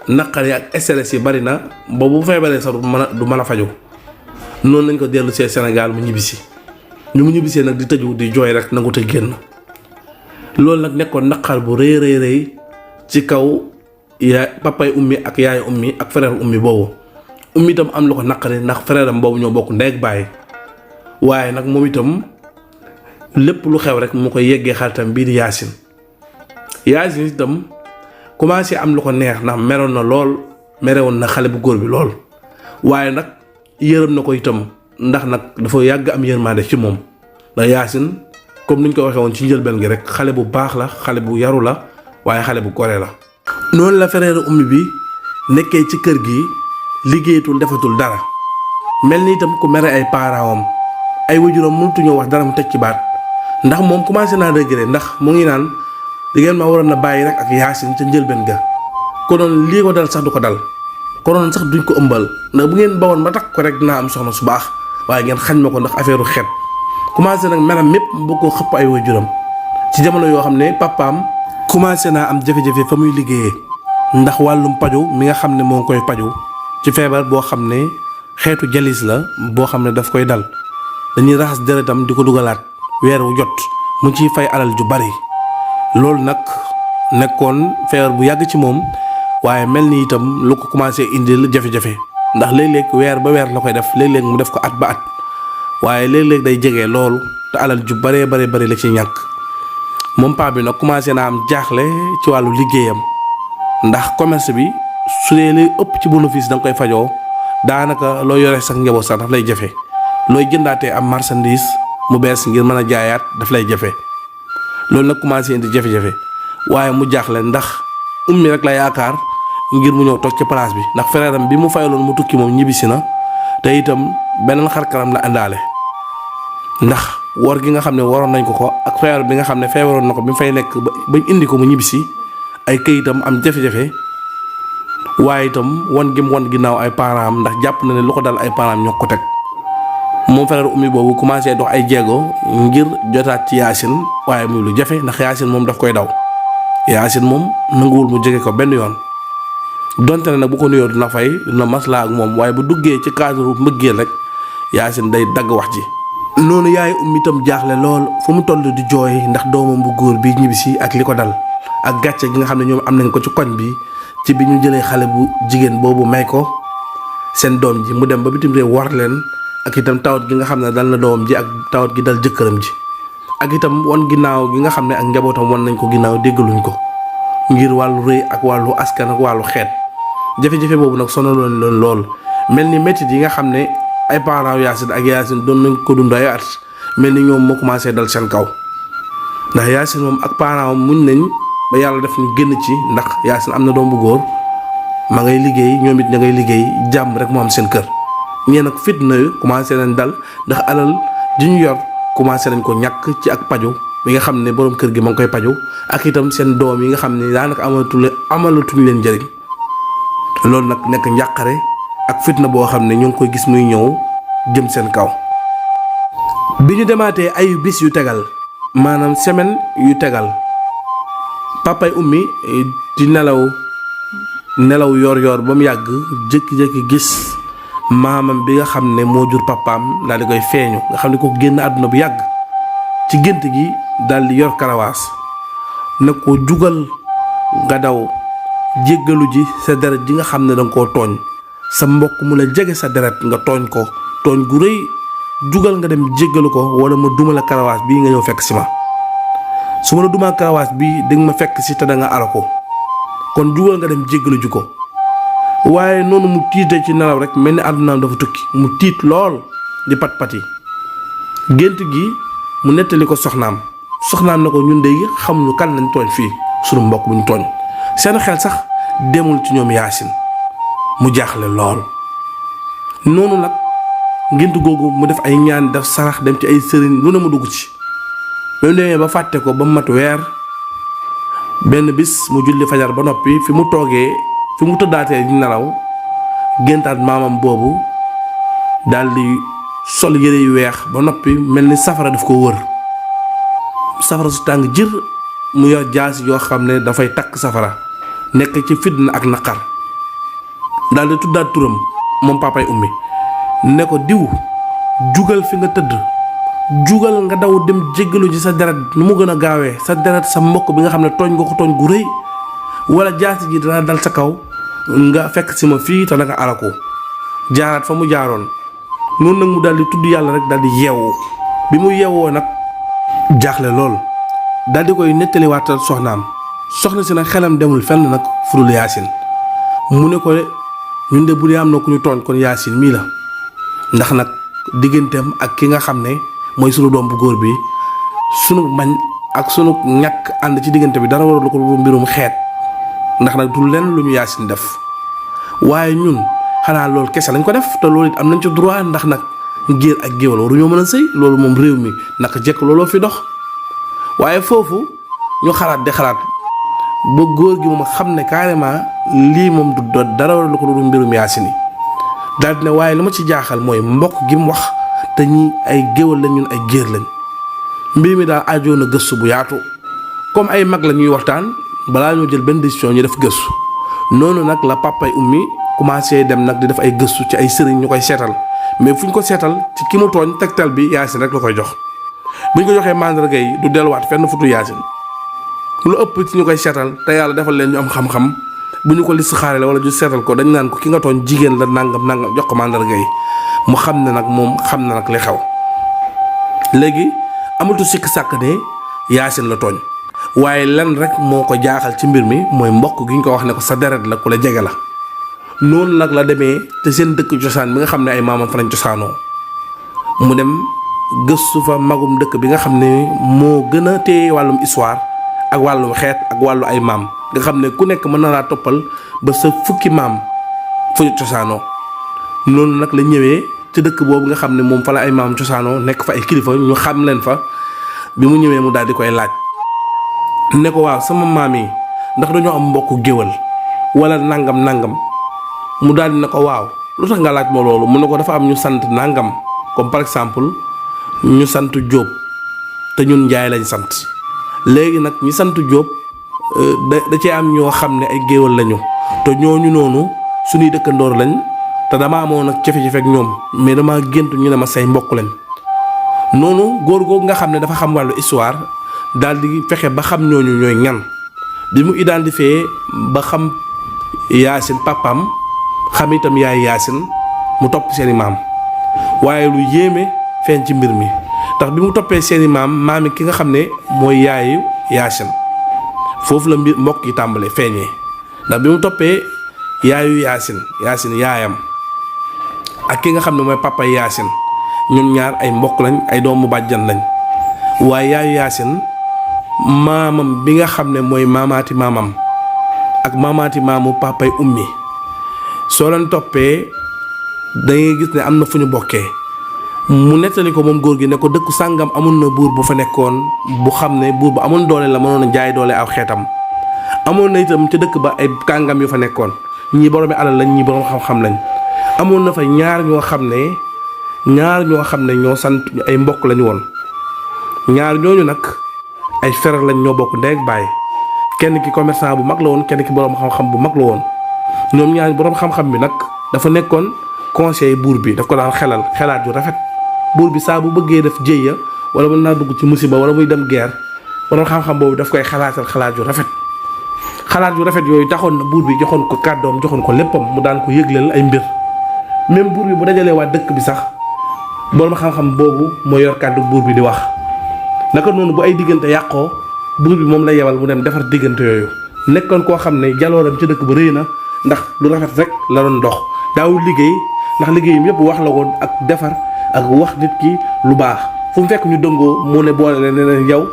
naqar yi ak stress yi bari na ba bu feebaree sax du mën a faju noonu lañ ko dellu see Sénégal mu ñibbisee nag di tëju di jooy rek nangu te génn loolu nag nekkoon naqar bu rëy ci kaw papay ummi ak yaayu ummi ak frère ummi boobu ummi itam am lu ko naqari ndax frère am boobu ñoo bokk ndey ak baay waaye nag moom itam lépp lu xew rek mu koy yeggee xaritam bii di Yaasin itam commencé am lu ko neex ndax meroon na lool merewoon na xale bu góor bi lool waaye nag yërëm na ko itam ndax nag dafa yàgg am yërmande ci moom ndax Yacine comme niñ ko waxee woon ci njëlbeen gi rek xale bu baax la xale bu yaru la waaye xale bu gore la. noonu la frère Oumy bi nekkee ci kër gi liggéeyatul defatul dara mel ni itam ku mere ay parents am ay wajuram mënatuñoo wax dara mu teg ci baat ndax moom commencé naa regret ndax mu ngi naan di ngeen ma waroon na bàyyi rek ak Yacine ca njëlbeen ga konoon lii ko dal sax du ko dal konoon sax duñ ko ëmbal ndax bu ngeen bawoon ma takk ko rek dinaa am soxna su baax waaye ngeen xañ ma ko ndax affaire u xeet commencé nag meram mépp bu ko xëpp ay wajuram ci jamono yoo xam ne papaam commencé naa am jafe-jafe fa muy liggéeyee ndax wàllum paju mi nga xam ne moo ngi koy paju ci feebar boo xam ne xeetu jalis la boo xam ne daf koy dal dañuy raxas deretam di ko dugalaat weer wu jot mu ciy fay alal ju bari loolu nag nekkoon feebar bu yàgg ci moom waaye mel ni itam lu ko commencé indil jafe-jafe ndax léeg-léeg weer ba weer la koy def léeg-léeg mu def ko at ba at waaye léeg-léeg day jege loolu te alal ju baree bari la ci ñàkk moom paa bi nag commencé naa am jaaxle ci wàllu liggéeyam ndax commerce bi su dee li ëpp ci bénéfice da nga koy fajoo daanaka loo yore sax njaboot sax daf lay jafe looy jëndaatee am marchandise mu bees ngir mën a jaayaat daf lay jafe loolu nag commencé indi jafe-jafe waaye mu jaaxle ndax Oumy rek la yaakaar ngir mu ñëw toog ci place bi ndax frère am bi mu fayaloon mu tukki moom ñibbisi na te itam beneen xarkanam la àndaale ndax wor gi nga xam ne waroon nañ ko ak feebar bi nga xam ne feebaroon na ko bi mu fay nekk bañ indi ko mu ñibbisi ay këyitam am jafe-jafe waaye itam wan ginnaaw ay parents am ndax jàpp na ne lu ko dal ay parents am ñoo ko teg moom frère Oumy boobu commencé dox ay jéego ngir jotaat ci Yacine waaye muy lu jafe ndax Yacine moom daf koy daw Yacine moom nanguwul mu jege ko benn yoon donte ne nag bu ko nuyoo dina fay dina maslaa ak moom waaye bu duggee ci cadre mbëggeel rek Yacine day dagg wax ji. noonu yaay Oumy itam jaaxle lool fu mu toll di jooy ndax doomam bu góor bi ñibbisi ak li ko dal ak gàcce gi nga xam ne ñoom am nañ ko ci koñ bi ci bi ñu jëlee xale bu jigéen boobu may ko seen doom ji mu dem ba bitim réew war leen ak itam tawat gi nga xam ne dal na doomam ji ak tawat gi dal jëkkëram ji ak itam wan ginnaaw gi nga xam ne ak njabootam wan nañ ko ginnaaw déggaluñ ko ngir wàllu rëy ak wàllu askan ak wàllu xeet jafe-jafe boobu nag sonaloon leen lool mel ni métit yi nga xam ne ay parents Yacine ak Yacine doon nañ ko dund ay at mel ni ñoom moo commencé dal seen kaw ndax Yacine moom ak parents muñ nañ ba yàlla def ñu génn ci ndax Yacine am na doom bu góor ma ngay liggéey ñoom it ña ngay liggéey jàmm rek moo am seen kër ñeen nag fitna yu commencé nañ dal ndax alal ji ñu yor commencé nañ ko ñàkk ci ak paju bi nga xam ne borom kër gi ma ngi koy paju ak itam seen doom yi nga xam ne daanaka amalatuñ leen njëriñ loolu nag nekk njàqare ak fitna boo xam ne ñu ngi koy gis muy ñëw jëm seen kaw. bi ñu demaatee ay bis yu tegal maanaam semaine yu tegal papay Oumy di nelaw yor ba mu yàgg jékki-jékki gis maamam bi nga xam ne moo jur papaam daal di koy feeñu nga xam ne ko génn àdduna bu yàgg ci gént gi daal di yor karawaas ne ko jugal nga daw jéggalu ji sa deret ji nga xam ne danga koo tooñ sa mbokk mu la jege sa deret nga tooñ ko tooñ gu rëy jugal nga dem jéggalu ko wala ma duma la karawaas bii nga ñëw fekk si ma su ma la dumaa karawaas bii danga ma fekk si te da nga alako kon jugal nga dem jéggalu ji ko waaye noonu mu tiitee ci nelaw rek mel ni àddunaam dafa tukki mu tiit lool di pat-pati gént gi mu nettali ko soxnaam na ko ñun de xamuñu kan lañ tooñ fii sunu mbokk bu ñu tooñ seen xel sax demul ci ñoom Yacine mu jaaxle lool noonu nag gént googu mu def ay ñaan def sarax dem ci ay sëriñ lu ne mu dugg ci ba mu demee ba fàtte ko ba mu mat weer benn bis mu julli fajar ba noppi fi mu toogee fi mu tëddaatee di nelaw géntaat maamam boobu daldi sol yére yu weex ba noppi mel ni safara daf ko wër safara su tàng jër mu yor jaasi yoo xam ne dafay takk safara nekk ci fitna ak naqar daldi tuddaat turam moom papay Oumy ne ko diw jugal fi nga tëdd jugal nga daw dem jéggalu ji sa deret nu mu gën a gaawee sa deret sa mbokk bi nga xam ne tooñ nga ko tooñ gu rëy wala jaasi ji dana dal sa kaw nga fekk si ma fii te naka alako jaaraat fa mu jaaroon noonu nag mu daldi tudd yàlla rek daldi yeewu bi mu yeewoo nag jaaxle lool daldi koy nettaliwaatal soxnaam soxna si nag xelam demul fenn nag fudul Yaasin mu ne ko ñun de bu dee am na ku ñu tooñ kon Yaasin mii la ndax nag digganteem ak ki nga xam ne mooy sunu doom bu góor bi sunu bañ ak sunu ñàkk ànd ci diggante bi dara waralu ko lu mbirum xeet ndax nag du lenn lu ñu Yaasin def waaye ñun xanaa loolu kese lañ ko def te loolu it am nañ ci droit ndax nag géer ak géwal waruñoo mën a sëy loolu moom réew mi naka jekk looloo fi dox waaye foofu ñu xalaat di xalaat ba góor gi moom xam ne carrément lii moom du dara waralu ko lu mbirum Yaasin yi daal di ne waaye li ma ci jaaxal mooy mbokk gi mu wax te ñi ay géwal lañ ñun ay géer lañ mbir mi daal ajoo na gëstu bu yaatu comme ay mag la ñuy waxtaan balaa ñoo jël benn décision ñu def gëstu noonu nag la papay ummi commencé dem nag di def ay gëstu ci ay sëriñ ñu koy seetal mais fu ñu ko seetal ci ki mu tooñ tegtal bi Yaasin rek la koy jox bu ñu ko joxee mandarga yi du delluwaat fenn futu Yaasin lu ëpp ci ñu koy seetal te yàlla defal leen ñu am xam-xam bu ñu ko listixaare la wala ñu seetal ko dañ naan ko ki nga tooñ jigéen la nangam jox ko mandarga yi mu xam ne nag moom xam na nag li xew léegi amatu sikk sàkk ne Yaasin la tooñ waaye lenn rek moo ko jaaxal ci mbir mi mooy mbokk gi ñu ko wax ne ko sa deret la ku la jege la noonu nag la demee te seen dëkk cosaan bi nga xam ne ay maamam fa lañ cosaanoo mu dem gëstu fa magum dëkk bi nga xam ne moo gën a téye wàllum histoire ak wàllum xeet ak wàllu ay maam nga xam ne ku nekk mën na laa toppal ba sa fukki maam fu ñu cosaanoo noonu nag la ñëwee ci dëkk boobu nga xam ne moom fa la ay maam cosaanoo nekk fa ay kilifa ñu xam leen fa bi mu ñëwee mu daal di koy laaj ne ko waaw sama maam yi ndax dañoo am mbokku géwal wala nangam mu daal di ne ko waaw lu tax nga laaj ma loolu mu ne ko dafa am ñu sant nangam comme par exemple ñu sant Jóob te ñun Njaay lañ sant léegi nag ñi sant Jóob da cee am ñoo xam ne ay géwal lañu te ñooñu noonu suñuy dëkkandoor lañ te dama amoon nag jafe-jafe ak ñoom mais dama géntu ñu ne ma say mbokk lañ noonu góor googu nga xam ne dafa xam wàllu histoire daal di fexe ba xam ñooñu ñooy ñan bi mu identifié ba xam Yaasin papam xam itam yaay Yaasin mu topp seeni maam waaye lu yéeme feeñ ci mbir mi ndax bi mu toppee seeni maam yi ki nga xam ne mooy yaayu Yaasin foofu la mbokk yi tàmbalee feeñee ndax bi mu toppee yaayu Yaasin yaayam ak ki nga xam ne mooy papa Yaasin ñun ñaar ay mbokk lañ ay doomu bàjjan lañ waaye yaayu Yaasin maamam bi nga xam ne mooy maamaati maamam ak maamaati maamu papay ummi soo leen toppee dangay gis ne am na fu ñu bokkee mu nettali ko moom góor gi ne ko dëkku sàngam amoon na buur bu fa nekkoon bu xam ne buur bu amoon doole la mënoon a jaay doole aw xeetam amoon na itam ca dëkk ba ay kàngam yu fa nekkoon ñii boroomi alal lañ ñii boroom xam-xam lañ amoon na fa ñaar ñoo xam ne ñoo sant ay mbokk lañu woon ñaar ñooñu nag ay frère lañ ñoo bokk ndey ak baay kenn ki commerçant bu mag la woon kenn ki boroom xam-xam bu mag la woon ñoom ñaar boroom xam-xam bi nag dafa nekkoon conseil buur bi daf ko daan xelaat yu rafet buur bi saa bu bëggee def jéeya wala mën naa dugg ci musiba wala muy dem guerre boroom xam-xam boobu daf koy xalaatal xalaat yu rafet yooyu taxoon na buur bi joxoon ko kàddoom joxoon ko léppam mu daan ko yëgleel ay mbir même buur bi bu dajalee waa dëkk bi sax boroom xam-xam boobu moo yor kàddu buur bi di wax naka noonu bu ay diggante yàqoo buur bi moom lay yebal mu dem defar diggante yooyu nekkoon koo xam ne jalooram ci dëkk ba rëy na ndax lu rafet rek la doon dox daawul liggéey ndax liggéeyam yëpp wax la woon ak defar ak wax nit ki lu baax fu mu fekk ñu dëngoo mu ne boole leen ne leen yow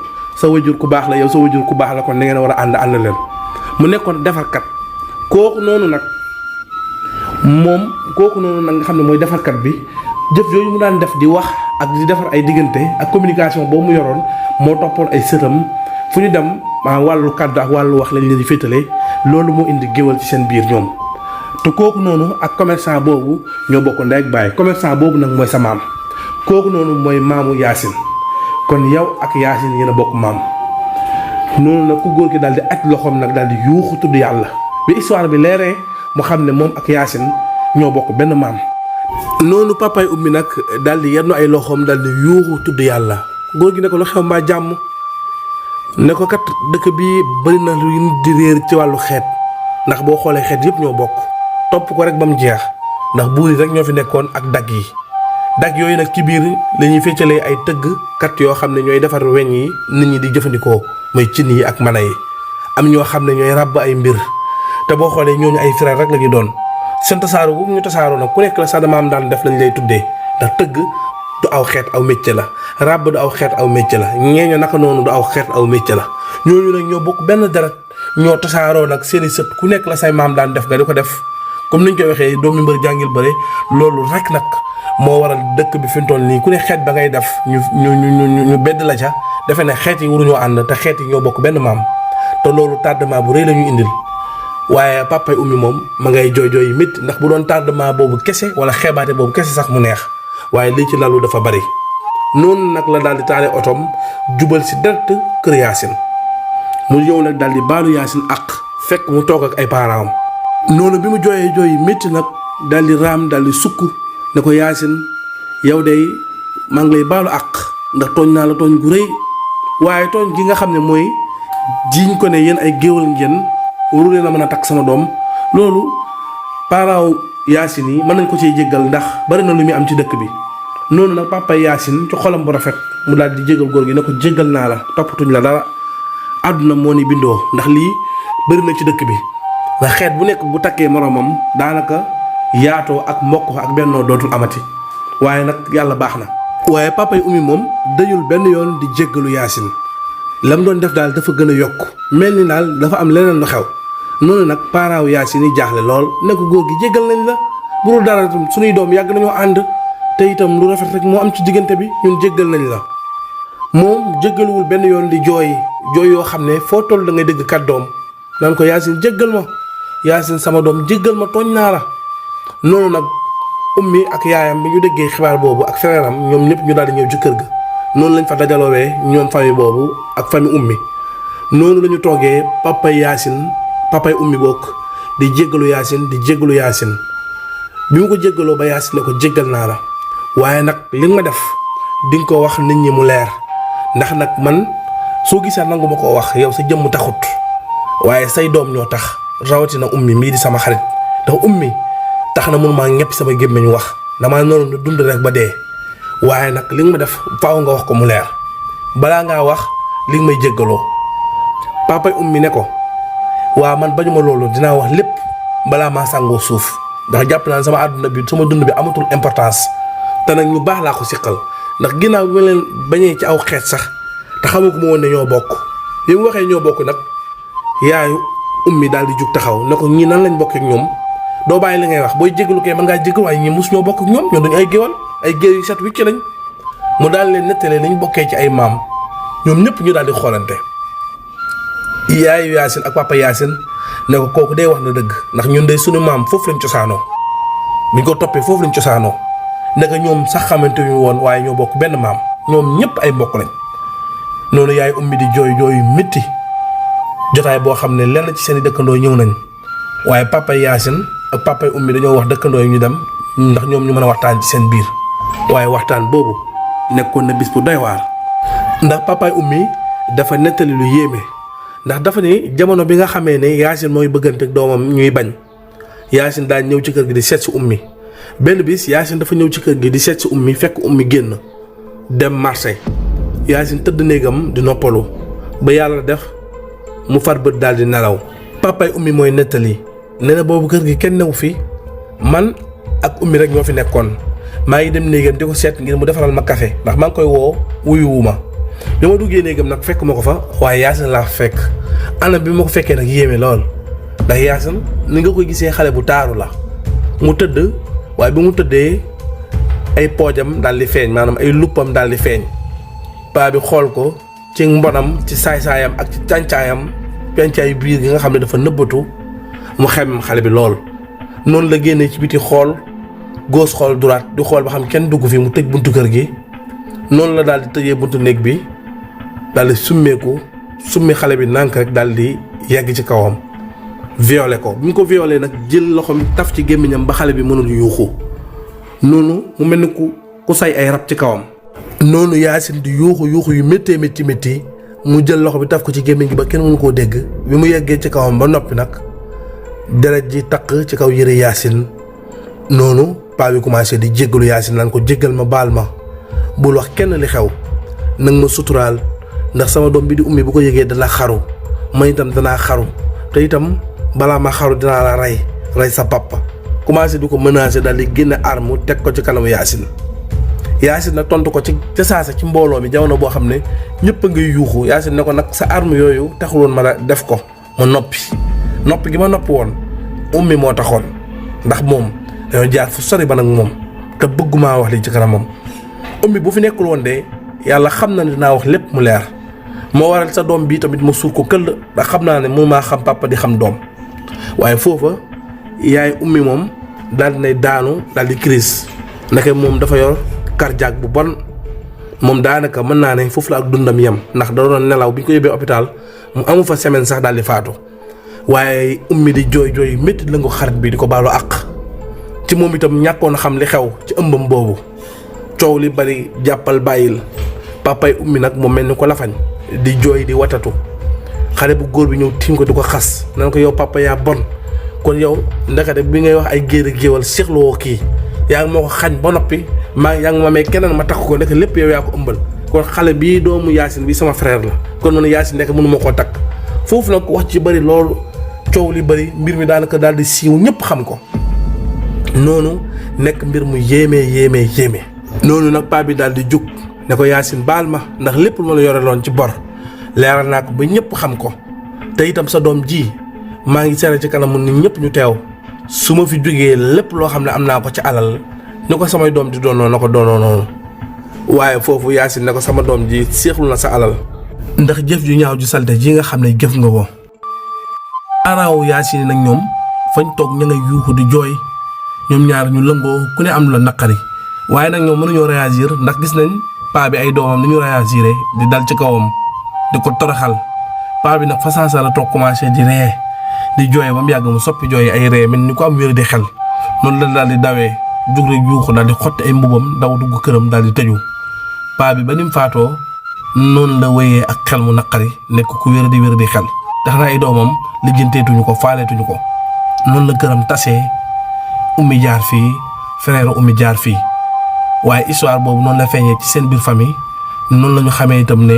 sa wajur ku baax la yow sa wajur ku baax la kon da ngeen war a ànd leen mu nekkoon defarkat kooku noonu nag nga xam ne mooy defarkat bi jëf yooyu mu daan def di wax ak di defar ay diggante ak communication boobu mu yoroon moo toppoon ay sëtam fu ñu dem wàllu kàddu ak wàllu wax lañ leen di féetale loolu moo indi géwal ci seen biir ñoom te kooku noonu ak commerçant boobu ñoo bokk ndey ak baay commerçant boobu nag mooy sa maam kooku noonu mooy maamu Yaasin kon yow ak Yaasin yéen a bokk maam noonu nag ku góor gi daal di aj loxoom nag daal di yuuxu tudd yàlla bi histoire bi leeree mu xam ne moom ak Yaasin ñoo bokk benn maam noonu papay ummi nag daal di yenn ay loxoom daal di yuuxu tudd yàlla góor gi ne ko lu xew mbaa jàmm ne ko kat dëkk bi bari na lu nit di réer ci wàllu xeet ndax boo xoolee xeet yëpp ñoo bokk topp ko rek ba mu jeex ndax buur yi rek ñoo fi nekkoon ak dag yooyu nag ci biir la ñuy feccalee ay tëgg kat yoo xam ne ñooy defar weñ yi nit ñi di jëfandikoo mooy cin yi ak mana yi am ñoo xam ne ñooy ràbb ay mbir te boo xoolee ñooñu ay frère rek la ñu doon seen tasaaroo bu ñu tasaaroo nag ku nekk la sa maam daan def lañ lay tuddee ndax tëgg du aw xeet aw métier la ràbb du aw xeet aw métier la ñeeño naka noonu du aw xeet aw métier la ñooñu nag ñoo bokk benn deret ñoo tasaaroo nag seeni sët ku nekk la say maam daan def nga di ko def comme niñ koy waxee doomi mbër jàngil bëre loolu rek nag moo waral dëkk bi fi mu toll nii ku ne xeet ba ngay def ñu bedd la ca defe ne xeet yi waruñoo ànd te xeet yi ñoo bokk benn maam te loolu tardement bu rëy la ñu indil waaye papay ummi moom ma ngay jooy jooy yi métti ndax bu doon tardement boobu kese wala xeebaate boobu kese sax mu neex waaye lii ci lalu dafa bari noonu nag la daal di taale otom jubal si direct kër Yacine mu ñëw nag daal di baalu Yacine ak fekk mu toog ak ay parents am noonu bi mu jooyee jooy yi métti nag daal di raam daal di sukk ne ko Yacine yow day maa ngi lay baalu ak ndax tooñ naa la tooñ gu rëy waaye tooñ gi nga xam ne mooy jiiñ ko ne yéen ay géwal ngeen waru leen a mën a takk sama doom loolu parents Yacine yi mën nañ ko ciy jéggal ndax bari na lu muy am ci dëkk bi noonu nag papa Yacine ci xolam bu rafet mu daal di jéggal góor gi ne ko jéggal naa la toppatuñ la dara àdduna moo ni bindoo ndax lii bari na ci dëkk bi ndax xeet bu nekk bu takkee moroomam daanaka yaatoo ak mbokk ak bennoo dootul amati waaye nag yàlla baax na. waaye papay ummi moom dañul benn yoon di jéggalu Yacine lam doon def daal dafa gën a yokk mel ni daal dafa am leneen lu xew noonu nag parents wu Yacine yi jaaxle lool ne ko góor gi jéggal nañ la bu dul dara suñuy doom yàgg nañoo ànd te itam lu rafet rek moo am ci diggante bi ñun jéggal nañ la. moom jéggaluwul benn yoon di jooy yoo xam ne foo toll da ngay dégg kàddoom naan ko Yacine jéggal ma Yacine sama doom jéggal ma tooñ naa la. noonu nag ummi ak yaayam bi ñu déggee xibaar boobu ak frère am ñoom ñëpp ñu daal di ñëw ci kër ga noonu lañ fa dajaloowee ñoom famille boobu ak famille ummi noonu la ñu toogee papay Yacine papay ummi bokk di jéggalu Yacine bi mu ko jéggaloo ba Yacine ne ko jéggal naa la waaye nag li nga ma def di nga ko wax nit ñi mu leer ndax nag man soo gisee nangu ma koo wax yow sa jëmm taxut waaye say doom ñoo tax rawatina ummi mii di sama xarit ndax ummi tax na mënumaa ñepp sama gémmiñ wax damaa noonu dund rek ba dee waaye nag li nga ma def faaw nga wax ko mu leer balaa ngaa wax li nga may jéggaloo papay ummi ne ko waa man bañu ma loolu dinaa wax lépp balaa maa sàngoo suuf ndax jàpp naa sama àdduna bi sama dund bi amatul importance te nag ñu baax laa ko siqal ndax ginnaaw bi ma leen bañee ci aw xeet sax te xamu ko ma woon ne ñoo bokk bi mu waxee ñoo bokk nag yaayu ummi daal di jug taxaw ne ko ñii nan lañ bokk ak ñoom doo bàyyi li ngay wax booy jéggalu kay mën ngaa jéggal waaye ñi mus ñoo bokk ak ñoom ñoo dañu ay géwal ay géer yu set wicc lañ mu daal leen nettalee liñ bokkee ci ay maam ñoom ñëpp ñu daal di xoolante yaayu Yacine ak papa Yacine ne ko kooku day wax na dëgg ndax ñun day sunu maam foofu lañ cosaanoo biñ ko toppee foofu lañ cosaanoo ndeka ñoom sax xamante ñu woon waaye ñoo bokk benn maam ñoom ñëpp ay mbokk lañ noonu yaay ummi di jooy jooyu métti jotaay boo xam ne lenn ci seen i dëkkandoo ñëw nañ waaye papay Yacine ak papay ummi dañoo wax dëkkandoo yi ñu dem ndax ñoom ñu mën a waxtaan ci seen biir waaye waxtaan boobu nekkoon na bis bu doy waar ndax papay ummi dafa nettali lu yéeme ndax dafa ne jamono bi nga xamee ne Yacine mooy bëggante ak doomam ñuy bañ Yacine daan ñëw ci kër gi di seet si ummi benn bis Yacine dafa ñëw ci kër gi di seet si ummi fekk ummi génn dem marché Yacine tëdd néegam di noppalu ba yàlla def mu far bët daal di nelaw papay ummi mooy nettali nee na boobu kër gi kenn newu fi man ak ummi rek ñoo fi nekkoon maa ngi dem néegam di ko seet ngir mu defaral ma café ndax maa ngi koy woo wuyuwu ma bi ma duggee néegam nag fekk ma ko fa waaye Yacine laa fekk anam bi ma ko fekkee nag yéeme lool ndax Yacine ni nga koy gisee xale bu taaru la mu tëdd waaye bi mu tëddee ay poojam daal di feeñ maanaam ay luppam daal di feeñ paa bi xool ko ci mbonam ci saay-saayam ak ci càncaayam pencaayu biir gi nga xam ne dafa nëbbatu mu xem xale bi lool noonu la génnee ci biti xool gauche xool droite di xool ba xam kenn dugg fi mu tëj buntu kër gi noonu la daal di tëjee buntu néeg bi daal di summi xale bi nànk rek daal di yegg ci kawam violé ko bi mu ko violé nag jël loxoom taf ci gémmiñam ba xale bi mënul yuuxu noonu mu mel ni ku say ay rab ci kawam noonu Yacine di yuuxu yu métti mu jël loxo bi taf ko ci gémmiñ gi ba kenn mënu koo dégg bi mu yeggee ci kawam ba noppi nag deret ji takk ci kaw yëre Yacine noonu paa bi commencé di jéggalu Yacine naan ko jéggal ma baal ma bul wax kenn li xew nag ma suturaal ndax sama doom bi di ummi bu ko yëgee dala xaru man itam danaa xaru te itam balaa ma xaru dinaa la rey sa papa commencé di ko menacer daal di génne arme teg ko ci kanamu Yacine nag tontu ko ci saasa ci mbooloo mi jamono boo xam ne ñëpp a ngi yuuxu Yacine ne ko nag sa arme yooyu taxul woon ma def ko ma noppi gi ma noppi woon ummi moo taxoon ndax moom dañoo jaar fu sori ba nag moom te bëggumaa wax li ci kanamam ummi bu fi nekkul woon de yàlla xam na ne dinaa wax lépp mu leer moo waral sa doom bii tamit ma suur ko këll ndax xam naa ne mënu maa xam papa di xam doom waaye foofa yaay ummi moom daal di nay daanu daal di crise ndeke moom dafa yor cardiaque bu bon moom daanaka mën naa ne foofu la ak dundam yem ndax da doon nelaw bi ñu ko yóbbee hôpital mu amu fa semaine sax daal di faatu waaye ummi di jooy métti la nga xarit bi di ko baalu àq ci moom itam ñàkkoon a xam li xew ci ëmbam boobu coow li bari jàppal bàyyil papay ummi nag mu mel ni ko lafañ di jooy di watatu xale bu góor bi ñëw tiim ko di ko xas nan ko yow papa yaa bon kon yow ndekete bi ngay wax ay géwal seexloo kii yaa ngi moo ko xañ ba noppi yaa ngi ma may keneen ma takk ko ndeke lépp yow yaa ko ëmbal kon xale bii doomu Yacine bi sama frère la kon man Yacine ndeke mënu ma koo takk foofu nag wax ci bëri loolu coow li bëri mbir mi daanaka daal di siiw ñëpp xam ko noonu nekk mbir mu yéeme noonu nag paa bi daal di jug ne ko Yacine baal ma ndax lépp lu ma la yore loon ci bor leeral naa ko ba ñëpp xam ko te itam sa doom ji maa ngi seere ci kanamu nit ñëpp ñu teew su ma fi jógee lépp loo xam ne am naa ko ci alal ni ko samay doom di doonoo na ko doonoo noonu waaye foofu Yacine ne ko sama doom ji seexlu na sa alal ndax jëf ju ñaaw ju salte ji nga xam ne jëf nga ko. araawu Yacine nag ñoom fañ toog ña ngay yuuxu di jooy ñoom ñaar ñu lëngoo ku ne am lu la naqari waaye nag ñoom mënuñoo réagir ndax gis nañ paa bi ay doomam ni ñu réagiré di dal ci kawam di ko toroxal paa bi nag fasaasa la toog commencé di ree di jooy ba mu yàgg mu soppi jooy ay ree mel ni ko am wér di xel noonu la daal di dawee jug rek yuuxu daal di xotti ay mbubam daw dugg këram daal di tëju paa bi ba ni mu faatoo noonu la wéyee ak xel mu naqari nekk ku wér di xel tax na ay doomam lijjanteetuñu ko faaleetuñu ko noonu la këram tasee ummi jaar fii frère ummi jaar fii waaye histoire boobu noonu la feeñee ci seen biir famille noonu la ñu xamee itam ne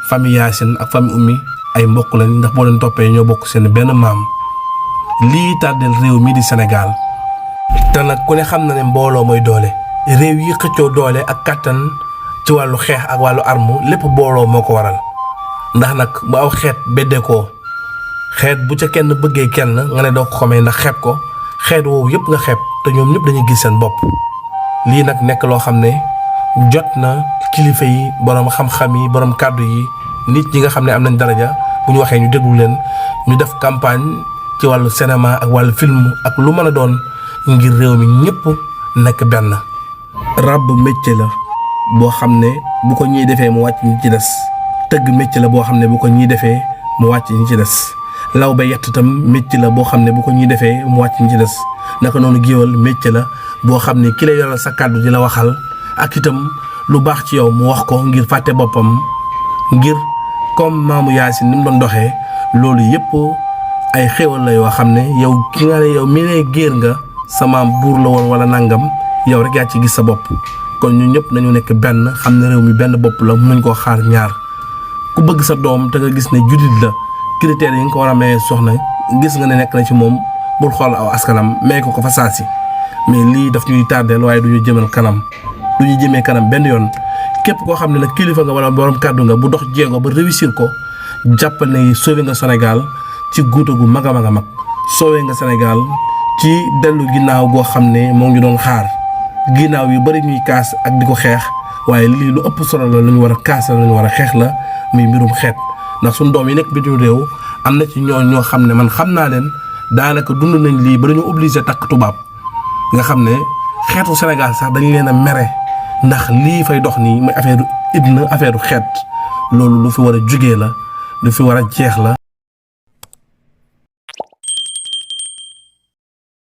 famille Yacine ak famille ummi ay mbokk lañ ndax boo leen toppee ñoo bokk seen benn maam lii tàddeel réew mi di Sénégal te nag ku ne xam na ne mbooloo mooy doole réew yi xëccoo doole ak kàttan ci wàllu xeex ak wàllu arme lépp mbooloo moo ko waral ndax nag bu aw xeet beddeekoo xeet bu ca kenn bëggee kenn nga ne doo ko xamee ndax xeeb ko xeet woowu yëpp nga xeeb te ñoom ñëpp dañuy gis seen bopp lii nag nekk loo xam ne jot na kilifa yi borom xam-xam yi borom kàddu yi nit ñi nga xam ne am nañ daraja bu ñu waxee ñu déglu leen ñu def campagne ci wàllu cinéma ak wàllu film ak lu mën a doon ngir réew mi ñëpp nekk benn. ràbb métier la boo xam ne bu ko ñiy defee mu wàcc ñi ci des tëgg métier la boo xam ne bu ko ñiy defee mu wàcc ñi ci des law ba yett itam métier la boo xam ne bu ko ñiy defee mu wàcc ñi ci des naka noonu géwal métier la boo xam ne ki la yoral sa kàddu di la waxal ak itam lu baax ci yow mu wax ko ngir fàtte boppam ngir comme maamu Yacine ni mu doon doxee loolu yëpp ay xéwal la yoo xam ne yow ki nga ne yow mi ne géer nga sa maam buur la woon wala nangam yow rek yaa ci gis sa bopp kon ñun ñëpp nañu nekk benn xam ne réew mi benn bopp la mën nañ koo xaar ñaar ku bëgg sa doom te nga gis ne jullit la critères yi nga ko war a mayee soxna gis nga ne nekk na ci moom bul xool aw askanam may ko fa saasi mais lii daf ñuy tardeel waaye du ñu jëmal kanam du ñu jëmee kanam benn yoon képp koo xam ne nag kilifa nga wala borom kàddu nga bu dox jéego ba réussir ko jàppal ne sauvé nga Sénégal ci guuta gu mag a mag a mag sauvé nga Sénégal ci dellu ginnaaw goo xam ne moo ngi doon xaar ginnaaw yu bari ñuy kaas ak di ko xeex waaye lii lu ëpp solo la lu ñu war a kaas la lu ñu war a xeex la muy mbirum xeet ndax suñu doom yi nekk bitim réew am na ci ñoo xam ne man xam naa leen daanaka dund nañ lii ba dañu obligé takk tubaab nga xam ne xeetu Sénégal sax dañ leen a mere ndax lii fay dox nii mooy affaire idna affaire xeet loolu lu fi war a jugee la lu fi war a jeex la